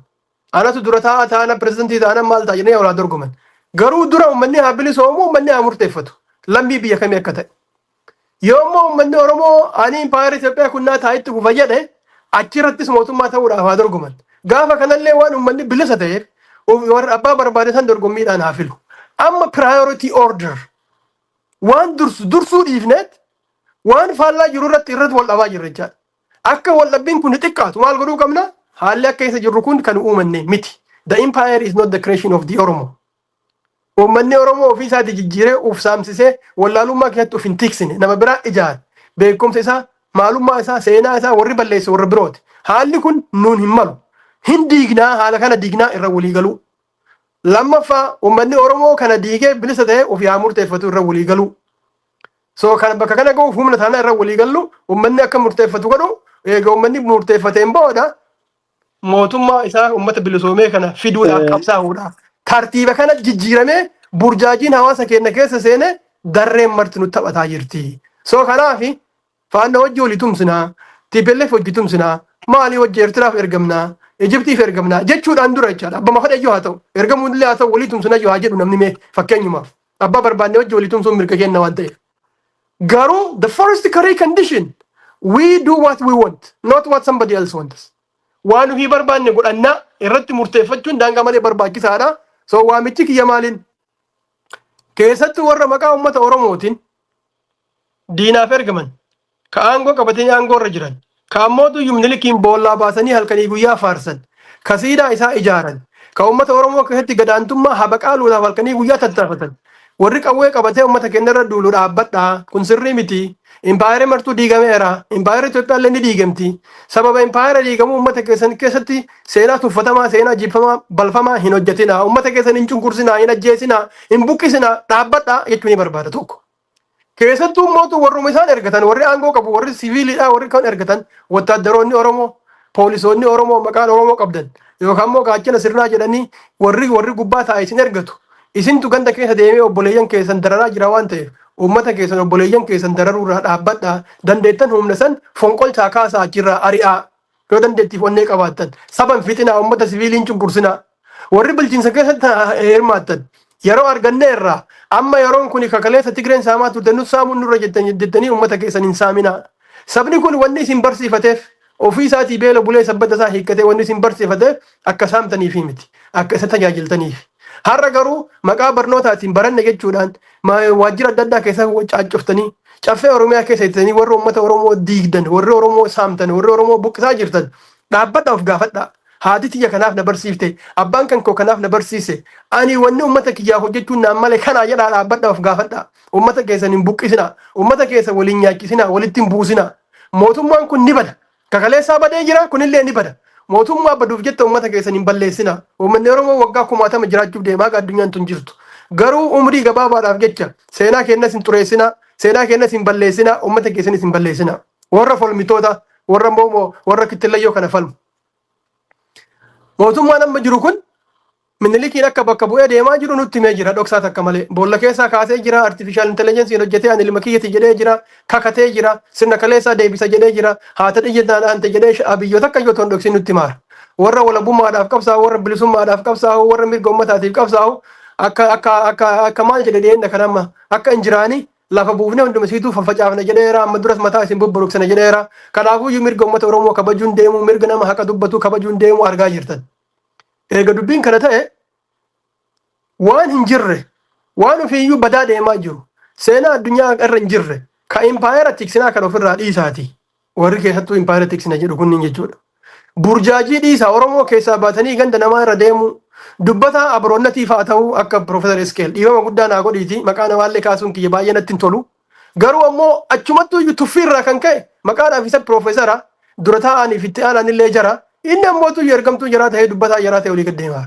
Anatu dura taa'aa taana, pirezidantii taana, maal ta'a jedhanii walaa dorgoman. Garuu dura uummanni haa bilisoomu, uummanni haa murteeffatu. Lammii biyya kamii akka ta'e. Yoo immoo uummanni Oromoo ani impaayera Itoophiyaa kunnaa taa'itti fufa jedhe, achirrattis mootummaa ta'uudhaaf haa dorgoman. Gaafa kanallee waan uummanni bilisa ta'eef, warra abbaa barbaade san dorgommiidhaan haa filu. Amma priority order, waan dursu dursuu dhiifneet waan faallaa jiru irratti wal dhabaa jirra jechaadha. Akka wal dhabbiin kun xiqqaatu maal godhuu qabna? Haalli akka keessa jirru kun kan uumanne miti. The empire is not the creation of the Oromo. Uummanni Oromoo ofii isaatii jijjiiree uf saamsisee wallaalummaa keessatti uf hin tiksine, nama biraa ijaare. Beekumsa isaa, maalummaa isaa, seenaa isaa warri balleesse warra birooti. Haalli kun nuun hin malu. Hin diignaa, haala kana diignaa irra walii galuu. Lammaffaa, uummanni Oromoo kana diigee bilisa ta'ee ofii haa murteeffatu irra walii galuu. So kan bakka kana gahuuf humna taanaa irra walii gallu, uummanni akka murteeffatu godhu. Eega uummanni murteeffateen booda mootummaa isaa uummata bilisoomee kana fiduudhaaf qabsaa'uudhaaf tartiiba kana jijjiiramee burjaajiin hawaasa keenya keessa seene darreen marti nu taphataa jirti. So kanaaf Faannoo wajji walii tumsinaa, TPLF wajji tumsinaa, maalii wajji Eertiraaf ergamnaa, Ijiptiif ergamnaa jechuudhaan dura jechaadha. Abbama fedhe iyyuu haa ta'u, ergamuun illee haa ta'u, walii tumsinaa iyyuu haa jedhu namni mee fakkeenyumaaf. Abbaa barbaanne wajji walii tumsuun mirga keenya waan ta'eef. Garuu the first precondition, we do what we want, not what somebody else wants. Waan ofii barbaanne godhannaa irratti murteeffachuun daangaa malee barbaachisaadha. So waamichi kiyya maaliin? Keessattuu warra maqaa uummata Oromootiin diinaaf ergaman, ka aangoo qabatanii aangoo irra jiran, ka ammoo Minilikiin boollaa baasanii halkanii guyyaa faarsan, ka siidaa isaa ijaaran, ka uummata Oromoo keessatti gadaantummaa habaqaaluudhaaf halkanii guyyaa tattaafatan. Warri qawwee qabatee uummata keenya irra duulu, dhaabbadhaa. Kun sirrii miti. Impaayerri martuu diigameera. Impaayerri Itoophiyaa illee ni diigamti. Sababa impaayera diigamuu uummata keessan keessatti seenaa tuffatamaa, seenaa jibbamaa, balfamaa hin hojjetinaa. Uummata keessan hin cunqursinaa, hin ajjeesinaa, hin buqqisinaa, dhaabbadhaa jechuu ni barbaada tokko. Keessattuu mootu warruma isaan ergatan, warri aangoo qabu, warri siviiliidhaa, warri kan ergatan, wattaaddaroonni Oromoo, poolisoonni Oromoo maqaan Oromoo qabdan yookaan immoo gaachana sirnaa jedhanii warri gubbaa taa'e isin ergatu. Isintu ganda keessa deemee obboleeyyan keessan dararaa jira waan ta'eef, uummata keessan, obboleeyyan keessan dararuurraa dhaabbadhaa. Dandeettan humna san fonqolchaa kaasaa, achirraa ari'aa. Yoo dandeettiif onnee qabaattan saban fixinaa, uummata siviiliin cunqursinaa. Warri bulchiinsa keessatti hirmaattan, yeroo arganne irraa amma yeroon kun kakaleessa Tigreen saamaa turte nu saamuun nurra jettanii uummata keessan hin saaminaa. Sabni kun wanni isin barsiifateef, ofii isaatii beela bulee sabbata isaa hiikkatee wanni isin barsiifateef akka saamtaniifi miti, akka isa tajaajiltaniif. Har'a garuu maqaa barnootaatiin baranne jechuudhaan waajjira adda addaa keessa caaccoftanii, caffee Oromiyaa keessa ittanii warri uummata Oromoo diigdan, warri Oromoo saamtan, warri Oromoo buqqisaa jirtan, dhaabbadha, of gaafadha. Haati tiyya kanaaf na barsiifte, abbaan kan koo kanaaf na barsiise, ani wanni uummata kiyyaaf hojjechuun naan malee kanaa jedhaa dhaabbadha, of gaafadha. Uummata keessan hin buqqisinaa, uummata keessa waliin nyaachisinaa, walitti hin buusinaa. Mootummaan kun ni bada. Kakaleessaa badee jira, kunillee ni bada. Mootummaa baduuf jetta uummata keessan hin balleessinaa. Uummanni Oromoo waggaa 10,000 jiraachuuf deemaa akka addunyaan tun jirtu. Garuu umrii gabaabaadhaaf jecha seenaa keenyas hin xureessinaa, seenaa keenyas hin balleessinaa, uummata keessanis hin balleessinaa. Warra falmitoota, warra immoo warra kittillayyoo kana falmu. Mootummaan amma jiru kun Minilikiin akka bakka bu'ee deemaa jiru nutti himee jira dhoksaa takka malee. Boolla keessaa kaasee jira, artificial intelligence hojjetee ani ilma kiyyati jedhee jira, kakatee jira, sirna kaleessaa deebisa jedhee jira, haata dhiyyeetaan aante jedhee abiyyoota akka iyyoo dhoksin nutti himaara. Warra walabummaadhaaf qabsaa'u, warra bilisummaadhaaf qabsaa'u, warra mirga uummataatiif qabsaa'u akka akka akka akka maal jedhe dhiyeenya kana amma akka injiraanii lafa buufnee hunduma siituu faffacaafna jedheera. Amma duras mataa isin bubburuqsana jedheera. Kanaafuu mirga uummata Oromoo kabajuun deemu, mirga nama haqa dubbatu kabajuun deemu argaa jirtan. Eega dubbiin kana ta'e, waan hin jirre, waan ofiiyyuu badaa deemaa jiru, seenaa addunyaa irra hin jirre ka impaayera tiksinaa kan ofirraa dhiisaati. Warri keessattuu impaayera tiksina jedhu kunniin jechuudha. Burjaajii dhiisaa, Oromoo keessaa baatanii ganda namaa irra deemu, dubbataa abroonnatiif haa ta'u, akka Profeesar Iskeel, dhiifama guddaa naa godhiiti, maqaa namaallee kaasuun kiyya baay'ee natti hin tolu. Garuu ammoo achumattuu iyyuu tuffii irraa kan ka'e maqaadhaaf isa Profeesara dura taa'aniif itti aanan illee jara, inni ammoo tuyyu ergamtuu jaraa ta'ee, dubbataa jaraa ta'e olii gad deemaa.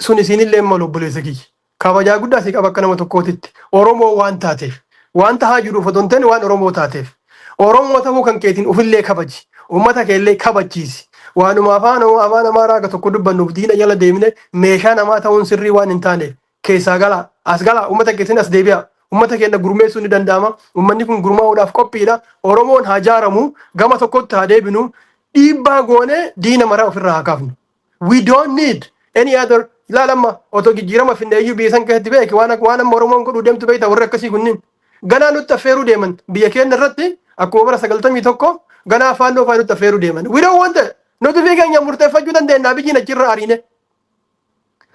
Sun isinillee malu, obboleessa kiyya. Kabajaa guddaa si qaba akka nama tokkootitti. Oromoo waan taateef. Waan tahaa jiruuf otoo hin taane waan Oromoo taateef. Oromoo ta'uu kan keetiin ofillee kabaji. Uummata keellee kabachiisi. Waanuma afaan Amaaraa akka tokko dubbannuuf diina jala deemne meeshaa namaa ta'uun sirrii waan hin taaneef keessaa galaa. As galaa, uummata keessan as deebi'a. Uummata keenya gurmeessuun ni danda'ama. Uummanni kun gurmaa'uudhaaf qophiidha. Oromoon haa jaaramu. Gama tokkotti haa deebinu. Dhiibbaa goonee diina maraa ofirraa haa kaafnu. We don't need any other. Ilaalamma, otoo jijjiirama finne iyyuu biyya san keessatti beeki waan amma Oromoon godhuu deemtu beekta. Warri akkasii kunniin ganaa nutti affeeruu deeman biyya keenya irratti, akkuma bara 91 ganaa Faannoo fa'aa nutti affeeruu deeman. We don't want it. Nuti fi keenya murteeffachuu dandeenya biyyi achirra ariine.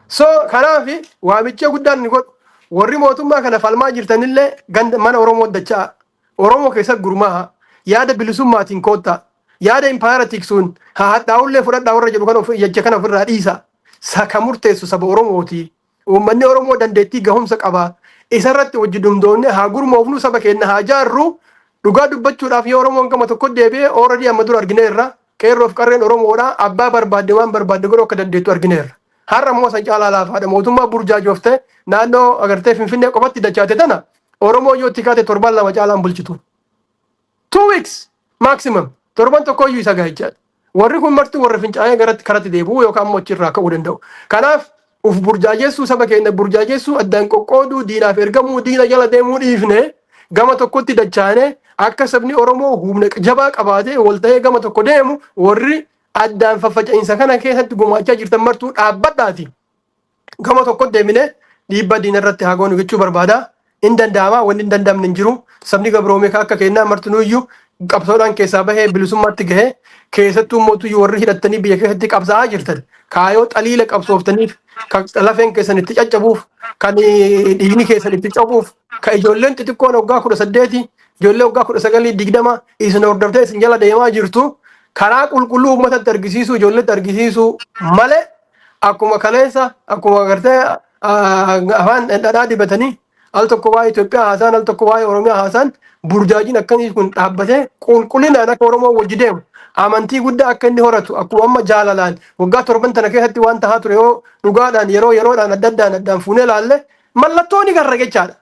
So kanaaf waamicha guddaan ni godhu, warri mootummaa kana falmaa jirtanillee ganda mana Oromoo dachaa, Oromoo keessa gurmaa'a, yaada bilisummaatiin koottaa, yaada impaayera tiksuun haa hadhaa'ullee fudhadhaa warra jedhu kana jecha kana ofirraa dhiisa. Saka murteessu saba Oromooti. Uummanni Oromoo dandeettii gahumsa qaba. Isarratti hojii dumdoonne haa gurmoofnu, saba keenya haa jaarru. Dhugaa dubbachuudhaaf, yoo Oromoon gama tokko deebi'e, already amma dura argineerra. Qeerroof qarreen Oromoodha. Abbaa barbaadde waan barbaadde godhuu akka dandeettu argineerra. Har'a immoo san caalaa laafaadha. Mootummaa burjaajooftee naannoo agartee Finfinnee qofatti dachaate tana Oromoo yoo itti kaate torban 2 caalaan bulchitu. 2 weeks maximum, torban tokko iyyuu isa gaha jechaadha. Warri kun marti warra fincaa'ee garatti karatti deebi'uu yookaan immoo achirraa ka'uu danda'u. Kanaaf uf burjaajeessuu, saba keenya burjaajeessuu, addaan qoqqooduu, diinaaf ergamuu, diina jala deemuu dhiifne gama tokkotti dachaane akka sabni Oromoo humna jabaa qabaatee wal ta'ee gama tokko deemu, warri addaan faffaca'iinsa kana keessatti gumaachaa jirtan martuu dhaabbadhaati. Gama tokkotti deemine dhiibbaa diina irratti haa goonu jechuu barbaada. In danda'ama, wanni hin danda'amne hin jiru. Sabni gabroome akka kennaa martinuuyyuu qabsoodhaan keessaa bahee bilisummaatti gahee, keessattuu mootuyyuu warri hidhattanii biyya keessatti qabsaa'aa jirtan, kaayoo xaliila qabsooftaniif, kan lafeen keessan itti caccabuuf, kan dhiigni keessan itti cabuuf, kan ijoolleen xixiqqoon waggaa 18, ijoollee waggaa 19, 20 isin hordoftee isin jala deemaa jirtu, karaa qulqulluu uummatatti argisiisuu, ijoolletti argisiisuu malee, akkuma kaleessa akkuma agartee afaan dhadhaa dibatanii al tokko waa'ee Itoophiyaa haasaan, al tokko waa'ee Oromiyaa haasaan, burjaajiin akkasii kun dhaabbatee qulqullinaan akka Oromoo wajji deemu, amantii guddaa akka inni horatu, akkuma amma jaalalaan waggaa 7 tana keessatti waan tahaa ture yoo dhugaadhaan yeroo yeroodhaan adda addaan addaan fuunee ilaalle, mallattoo ni garra jechaadha.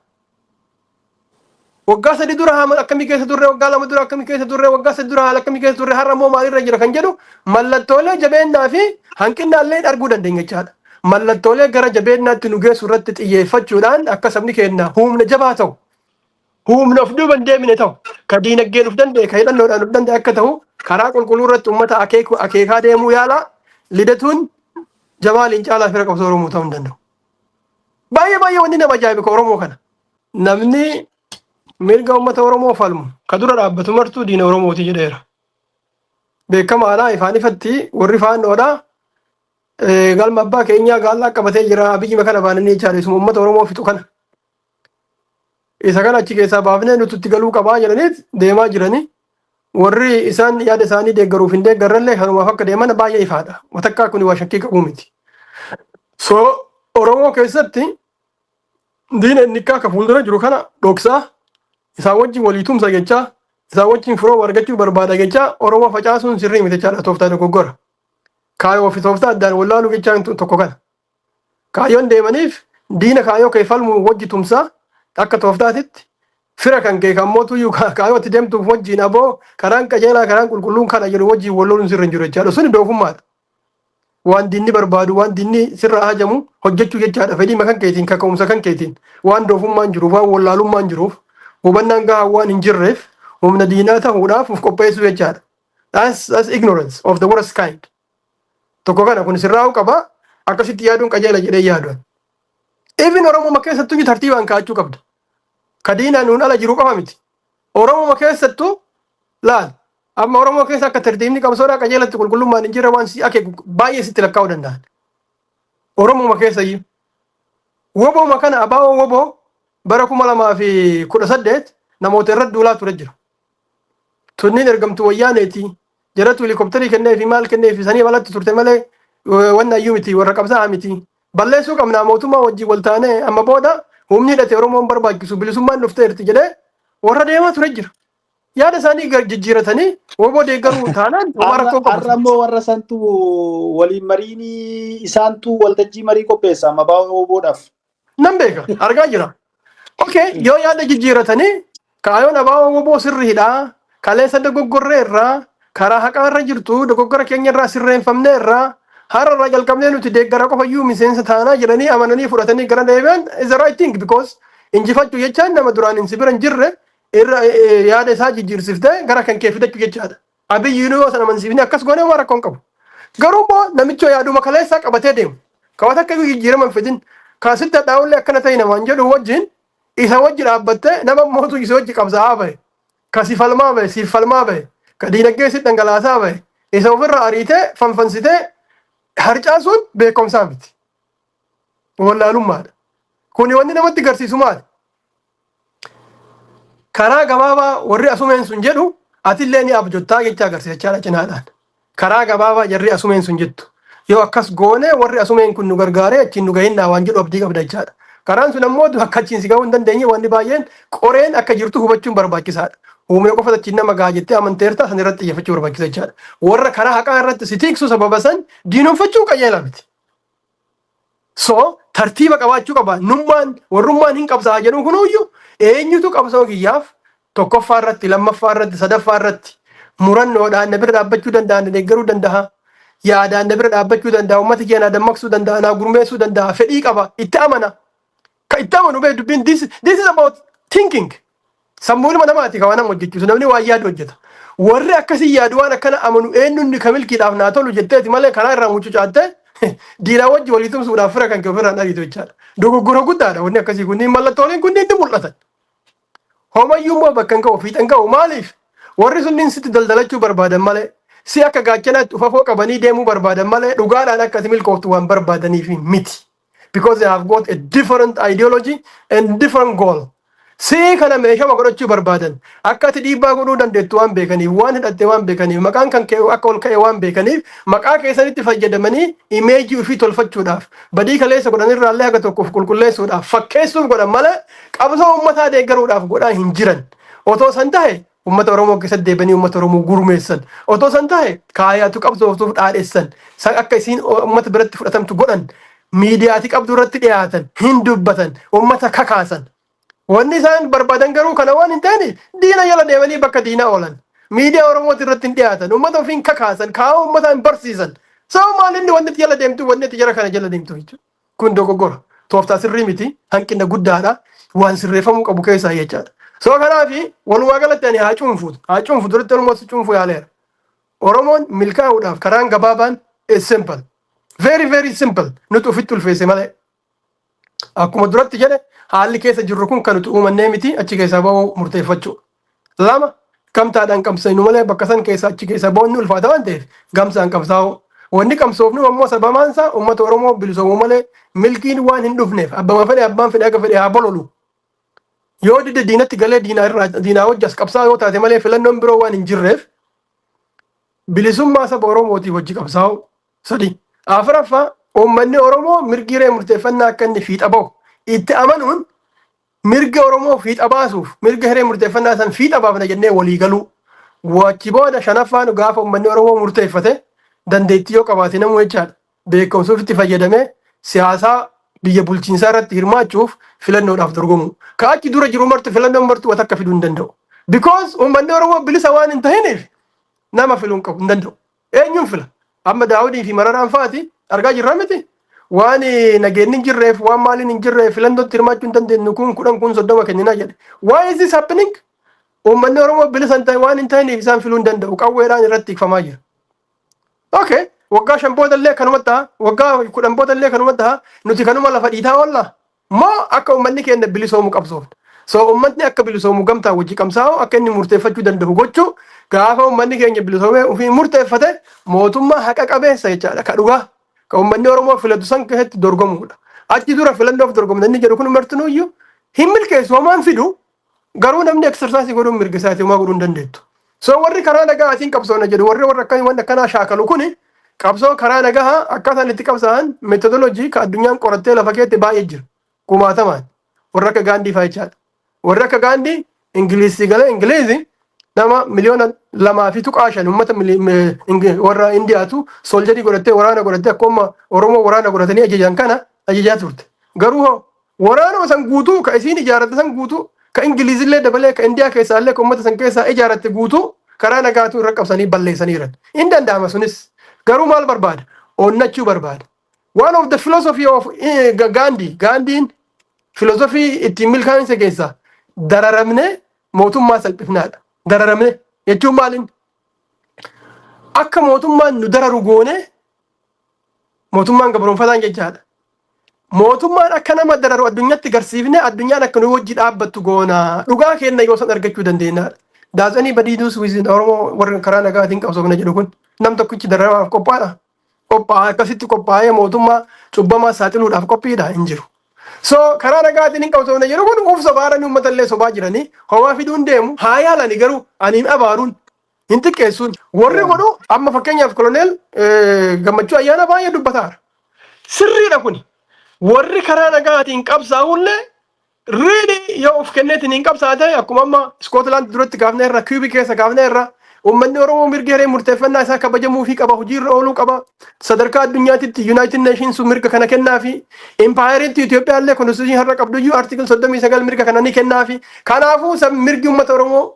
Waggaa 3 dura haala akkamii keessa turre, waggaa 2 dura akkamii keessa turre, waggaa 3 dura haala akkamii keessa turre, har'a immoo maalirra jira kan jedhu mallattoolee jabeennaa fi hanqinnaallee arguu dandeenya jechaadha. Mallattoolee gara jabeennaatti nu geessu irratti xiyyeeffachuudhaan akka sabni keenya humna jabaa ta'u, humna of duuba hin deemine ta'u, ka diinagdeen of danda'e, ka hidhannoodhaan of danda'e akka ta'u, karaa qulqulluu irratti uummata akeekaa deemuu yaala. Lidatuun Jamaaliin caalaa fira qabsoo Oromoo ta'uu hin danda'u. Baay'ee baay'ee wanni nama ajaa'ibe ka Oromoo kana. Namni mirga uummata Oromoo falmu ka dura dhaabbatu martuu diina Oromooti jedheera. Beekamaadha, ifaan ifatti warri faannoodha. Galma abbaa keenyaa gaallaa qabatee jira, Abiyyi kana baananii jechaadha, isuma uummata Oromoo fixu kana. Isa kana achi keessaa baafnee nuti itti galuu qabaa jedhanii deemaa jiranii. Warri isaan yaada isaanii deeggaruuf hin deeggarrellee kanumaaf akka deeman baay'ee ifaadha. Watakkaa kun waa shakkii qabu miti. So Oromoo keessatti diina inni akka fuuldura jiru kana dhoksaa isaan wajjin walii tumsa jechaa, isaan wajjin firooma argachuu barbaada jechaa Oromoo facaasuun sirrii miti jechaadha, tooftaa dogoggora. Kaayoo fi tooftaa addaan wallaaluu jechaan tokko kana. Kaayyoon deemaniif diina kaayoo kee falmu wajji tumsaa akka tooftaatitti, fira kan kee kan mootuyyuu kaayoo itti deemtuuf wajjin aboo karaan qajeelaa, karaan qulqulluun kana jedhu wajjin wal loluun sirra hin jiru jechaadha. Suni doofummaadha. Waan diinni barbaadu, waan diinni sirra hajamu hojjechuu jechaadha. Fedhii kan keetiin, kaka'umsa kan keetiin, waan doofummaan jiruuf, waan wallaalummaan jiruuf, hubannaan gahaa waan hin jirreef humna diinaa ta'uudhaaf of qopheessuu jechaadha. That's ignorance of the worst kind. Tokko kana kun sirraa'uu qaba. Akkasitti yaaduun qajeela jedhee yaadu. Even Oromoo keessattuu tartiibaan kaa'achuu qabda. Ka diinaan nuun ala jiru qofa miti. Oromoo keessattuu laal. Amma Oromoo keessa akka tartiibni qabsoodhaa qajeelatti qulqullummaan hin jirre waan si akeeku baay'ee sitti lakkaa'uu danda'an. Oromoo keessa iyyuu. Wobooma kana, abaa'oo woboo bara 2018 namoota irratti duulaa ture jira. Tunniin ergamtuu wayyaaneeti. Jaratu helikopterii kenneefi, maal kenneefi, sanii alatti turte malee wanna iyyuu miti, warra qabsaa'aa miti. Balleessuu qabnaa, mootummaa wajjin wal taanee amma booda humni hidhate Oromoon barbaachisu, bilisummaan dhufteerti jedhee warra deemaa ture jira. Yaada isaanii jijjiiratanii woboo deeggaruu taanaan homaa rakkoo qabu. Har'a immoo warra santu waliin mariinii, isaantu waltajjii marii qopheessa amma baa'oo woboodhaaf. Nan beeka, argaa jira. Okay, yoo yaada jijjiiratanii kaayoon abaa'oo woboo sirriidha. Kaleessa dogoggorree irraa karaa haqaa irra jirtu, dogoggora keenya irraa sirreeffamnee irraa har'a irraa jalqabnee nuti deeggara qofa iyyuu miseensa taanaa jedhanii amananii fudhatanii gara deebi'an is the right thing, because injifachuu jechaan nama duraan hin si bira hin jirre irra yaada isaa jijjiirsiftee gara kan kee fidachuu jechaadha. Abiyyi yoo sana amansiifnee akkas goonee waan rakkoon qabu. Garuu immoo namicha yaaduma kaleessaa qabatee deemu. Kawwata akka jijjiirama hin fidin. Kaasitti hadhaa'ullee akkana ta'e namaan jedhu wajjin isa wajji dhaabbattee, nama mootu isa wajji qabsaa'aa bahe. Ka si falmaa bahe, siif falmaa bahe. Ka diinagdee si dhangalaasaa bahe. Isa ofirraa ariitee fanfansitee harcaasuun beekumsaa miti. Wallaalummaadha. Kuni wanni namatti garsiisu maali? Karaa gabaabaa warri asumeen sun jedhu atillee ni abjottaa jecha agarsiisa jechaadha cinaadhaan. Karaa gabaabaa jarri asumeen sun jettu. Yoo akkas goone warri asumeen kun nu gargaaree achiin nu gahinnaa waan jedhu abdii qabda jechaadha. Karaan sun ammoo akka achiin si gahuu hin dandeenye wanni baay'een qoreen akka jirtu hubachuun barbaachisaadha. Humna qofa achiin nama gaha jettee amanteerta, san irratti xiyyeeffachuu barbaachisa jechaadha. Warra karaa haqaa irratti si tiksu sababa san diinonfachuu qajeelaa miti. So tartiiba qabaachuu qaba. Nummaan warrummaan hin qabsaa jedhu kunuyyuu Eenyutu qabsoo kiyyaaf tokkoffaa irratti, lammaffaa irratti, sadaffaa irratti murannoodhaan na bira dhaabbachuu danda'a, na deeggaruu danda'a, yaadaan na bira dhaabbachuu danda'a, uummata kiyya na dammaqsuu danda'a, na gurmeessuu danda'a, fedhii qaba, itti amana. Ka itti amanu bee dubbiin, this is about thinking. Sammuu ilma namaati kan waan nama hojjechiisu. Namni waan yaadu hojjeta. Warri akkasii yaadu, waan akkana amanu, eenyuun ka milkiidhaaf naa tolu jetteeti malee karaa irraa mucucaattee diinaa wajji walii tumsuudhaaf fira kan kee ofirraan ariitu jechaadha. Dogoggora guddaadha wanni akkasii kunniin, mallattooleen kunniin ni mul'atan. Homayyuu immoo bakka hin ga'u, fiixan ga'u. Maaliif? Warri sunniin sitti daldalachuu barbaadan malee, si akka gaachanaatti ufafoo qabanii deemuu barbaadan malee, dhugaadhaan akkasi milkooftu waan barbaadaniif miti. Because they have got a different ideology and different goal. Si kana meeshama godhachuu barbaadan. Akka ati dhiibbaa godhuu dandeettu waan beekaniif, waan hidhatte waan beekaniif, maqaan kan kee akka ol ka'e waan beekaniif, maqaa keessanitti fayyadamanii image ofii tolfachuudhaaf, badii kaleessa godhanirraallee haga tokkoof qulqulleessuudhaaf, fakkeessuuf godhan malee qabsoo uummataa deeggaruudhaaf godhaa hin jiran. Otoo san tahe uummata Oromoo keessatti deebanii uummata Oromoo gurmeessan. Otoo san tahe kaayaatu qabsooftuuf dhaadheessan. San akka isiin uummata biratti fudhatamtu godhan. Miidiyaati qabdu irratti dhiyaatan, hin dubbatan, uummata kakaasan. Wanni isaan barbaadan garuu kana waan hin taane, diina jala deemanii bakka diinaa oolan. Miidiyaa Oromooti irratti hin dhiyaatan, uummata ofiin kakaasan, kaa'aa uummataa hin barsiisan. Sababa maal inni wanni itti jala deemtu, wanni itti jara kana jala deemtu jechuudha. Kun dogoggora. Tooftaa sirrii miti, hanqina guddaadha. Waan sirreeffamuu qabu keessaa jechaadha. So kanaafi walumaa galatti ani haa cuunfu, haa cuunfu, duratti almost cuunfu yaaleera. Oromoon milkaa'uudhaaf karaan gabaabaan is simple. Very very simple. Nuti ofitti ulfeesse malee. Akkuma duratti jedhe, haalli keessa jirru kun kan nuti uumannee miti, achi keessaa bahuu murteeffachuu. Lama, gamtaadhaan qabsinu malee bakka san keessa achi keessaa bahuun ni ulfaata waan ta'eef gamsaan qabsaa'u. Wanni qabsoofnu ammoo sabamaan isaa uummata Oromoo bilisoomuu malee milkiin waan hin dhufneef, abbama fedhe, abbaan fedhe akka fedhe haa bololu. Yoo dide diinatti galee diinaa irraa diinaa hojjas qabsaa yoo taate malee filannoon biroo waan hin jirreef, bilisummaa saba Oromootiif hojii qabsaa'u. Sadi. Afuraffaa, uummanni Oromoo mirgi hiree murteeffannaa akka inni fiixa bahu itti amanuun, mirga Oromoo fiixa baasuuf mirga hiree murteeffannaa san fiixa baafna jennee walii galuu. Wachi booda shanaffaan, gaafa uummanni Oromoo murteeffate, dandeettii yoo qabaate namuu jechaadha. Beekumsa ofitti fayyadamee siyaasaa biyya bulchiinsaa irratti hirmaachuuf filannoodhaaf dorgomu. Ka achi dura jiru martu, filannoon martu waan akka fiduu hin danda'u. Because uummanni Oromoo bilisa waan hin tahiniif nama filuu hin qabu, hin danda'u. Eenyuun fila? Amma Daawudii fi Mararaan fa'aati argaa jirra miti. Waan nageenyi hin jirreef, waan maaliin hin jirreef, filannootti hirmaachuu hin dandeenyu, kun 10, kun 30 kenninaa jedhe. Why is this happening? Uummanni Oromoo bilisa hin ta'in waan hin ta'iniif isaan filuu hin danda'u. Qawweedhaan irratti hiikfamaa jira. Okay. Waggaa 5 booda illee kanuma ta'a. Waggaa 10 booda illee kanuma ta'a. Nuti kanuma lafa dhiitaa oolla. Moo akka uummanni keenya bilisoomu qabsoofna? So uummatni akka bilisoomu gamtaa wajji qabsaa'u, akka inni murteeffachuu danda'u gochuu. Gaafa uummanni keenya bilisoomee ofii murteeffate, mootummaa haqa qabeessa jechaadha. Ka dhugaa. Ka uummanni Oromoo filatu san keessatti dorgomuudha. Achi dura filannoof dorgomna inni jedhu kun martinuyyuu hin milkeessu, homaan fidu. Garuu namni exercise godhuun mirga isaati, homaa godhuu hin dandeettu. So warri karaa nagaatiin qabsoona jedhu, warri warra akkamii wanni akkanaa shaakalu kuni, qabsoo karaa nagaa akkaataan itti qabsaa'an methodology ka addunyaan qorattee lafa keetti baay'ee jira. Kumaatamaan. Warra akka Gaandii fa'aa jechaadha. Warri akka Gaandii Ingiliisii galee, Ingiliizi nama 2.5 miliyoona uummata warra Indiyaatu soldier godhattee, waraana godhattee, akkuma Oromoo waraana godhatanii ajajan kana ajajaa turte. Garuu hoo waraanuma san guutuu ka isiin ijaarratte san guutuu, ka Ingiliizillee dabalee, ka Indiyaa keessaallee, ka uummata san keessaa ijaarratte guutuu karaa nagaatuu irra qabsanii balleessaniiran. Hin danda'ama sunis. Garuu maal barbaada? Onnachuu barbaada. One of the philosophy of Gandhi, Gandhiin philosophy ittiin milkaa'insa keessaa dararamnee mootummaa salphifnaadha. Dararamnee jechuun maaliin? Akka mootummaan nu dararu goone, mootummaan gabroonfataan jechaadha. Mootummaan akka nama dararu addunyatti garsiifne, addunyaan akka nu wajji dhaabbattu goona. Dhugaa kenna yoo san argachuu dandeenyaadha. Does anybody do with Oromoo? Warra karaa nagaatiin qabsoofna jedhu kun nam tokkichi dararamaaf qophaadha. Qophaa'aa akkasitti qophaa'ee mootummaa cubbamaa saaxiluudhaaf qophiidha hin jiru. So karaa nagaatiin hin qabsoofna jedhu kun uf sobaaranii uummata illee sobaa jiranii homaa fiduun deemu haa yaalani, garuu ani hin abaaruun, hin xiqqeessuun. Warri godhu amma fakkeenyaaf koloneel Gammachuu Ayyaana baay'ee dubbataara. Sirriidha kuni. Warri karaa nagaatiin qabsaa'ullee really yoo of kenneetiin hin qabsaate, akkuma amma Iskootlaand duratti kaafne irra, Kiubii keessa kaafne irra, Uummanni Oromoo mirga hiree murteeffannaa isaa kabajamuufii qaba, hojiirra ooluu qaba. Sadarkaa addunyaatitti United Nations mirga kana kennaafi. Impaayeritti Itoophiyaa illee constitution har'a qabdu iyyuu article 39 mirga kana ni kennaafi. Kanaafuu mirgi uummata Oromoo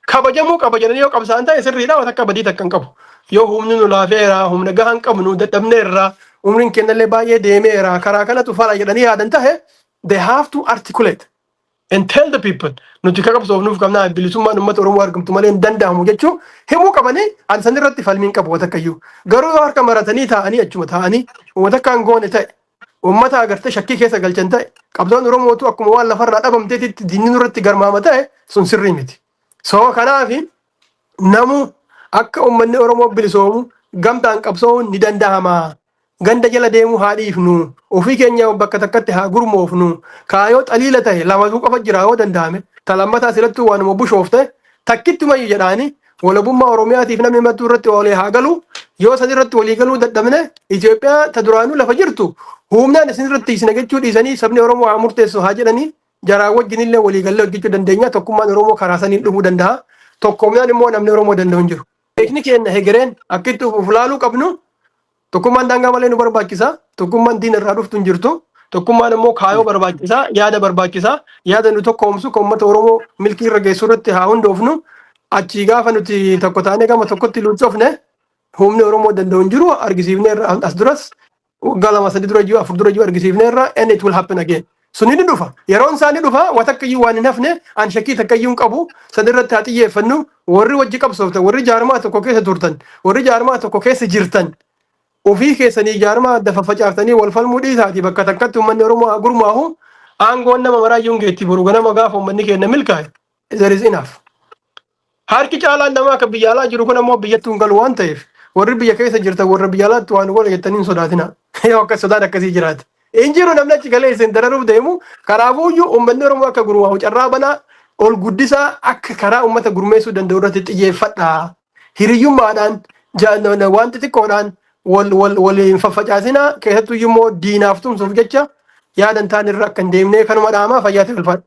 kabajamuu qaba jedhanii yoo qabsaan ta'e sirriidha, waan akka badii takka hin qabu. Yoo humni nu laafeera, humna gahaa hin qabnu, dadhabneerra, umriin kennallee baay'ee deemeera, karaa kanatu fala jedhanii yaadan ta'e, they have to articulate and tell the people, nuti ka qabsoofnuuf qabnaa, bilisummaan uummata Oromoo argamtu malee hin danda'amu jechuu himuu qabanii. An san irratti falmiin qabu wata akkayyuu. Garuu yoo harka maratanii taa'anii, achuma taa'anii uummata akka hin goone ta'e, uummata agartee shakkii keessa galchan ta'e, qabsoon Oromootu akkuma waan lafarraa dhabamteetitti diinni nurratti garmaama ta'e, sun sirrii miti. So kanaafi namu akka uummanni Oromoo bilisoomu gamtaan qabsoon ni danda'ama. Ganda jala deemuu haa dhiifnu. Ofii keenya bakka takkatti haa gurmoofnu. Kaayoo xaliila ta'e lamatu qofa jira yoo danda'ame. Ta lammataa asirratti waanuma bushoofte takkittumayyuu jedhaani walabummaa Oromiyaatiif namni mattuu irratti walii haa galu. Yoo san irratti walii galuu dadhabne, Itoophiyaa ta duraanuu lafa jirtu humnaan isin irratti isin jechuu dhiisanii sabni Oromoo haa murteessu haa jedhanii, jaraa wajjin illee walii gallee hojjechuu dandeenya. Tokkummaan Oromoo karaa saniin dhufuu danda'a. Tokkoomnaan immoo namni Oromoo danda'u hin jiru. Beekni keenya hegereen akka itti uf laaluu qabnu, tokkummaan daangaa malee nu barbaachisa. Tokkummaan diina irraa dhuftu hin jirtu. Tokkummaan immoo kaayoo barbaachisa, yaada barbaachisa. Yaada nu tokkoomsu kan uummata Oromoo milkii irra geessu irratti haa hundoofnu. Achii gaafa nuti tokko taanee gama tokkotti luuccofne, humni Oromoo danda'u hin jiru. Argisiifne irra as duras, waggaa 2 3 dura jiru, 4 dura jiru argisiifne irra, and it will happen again. Suni ni dhufa. Yeroon isaa ni dhufa. Waan takka iyyuu waan hin hafne, an shakkii takka iyyuu hin qabu. San irratti haa xiyyeeffannu. Warri wajji qabsooftan, warri jaarmaa tokko keessa turtan, warri jaarmaa tokko keessa jirtan, ofii keessanii jaarmaa adda faffacaaftanii wal falmuu dhiisaatii bakka takkatti uummanni Oromoo haa gurmaa'u. Aangoon nama maraa iyyuu hin geetti boru ganama gaafa uummanni keenya milkaa'e. There is enough. Harki caalaan namaa akka biyya alaa jiru kun ammoo biyyattuu hin galu waan ta'eef, warri biyya keessa jirtan warra biyya alaatti waan godha jettanii hin sodaatina. Yoo akka sodaan akkasii jiraate. Hin jiru namni achi galee isin dararuuf deemu. Kanaafuyyuu uummanni Oromoo akka gurmaa'u carraa banaa ol guddisaa, akka karaa uummata gurmeessuu danda'u irratti xiyyeeffadha. Hiriyyummaadhaan waan xixiqqoodhaan wal wal waliin faffacaasinaa, keessattuu immoo diinaaf tumsuuf jecha yaadan ta'an irra akka hin deemnee kanuma dhaamaa. Fayyaa ta'e, ulfaadha.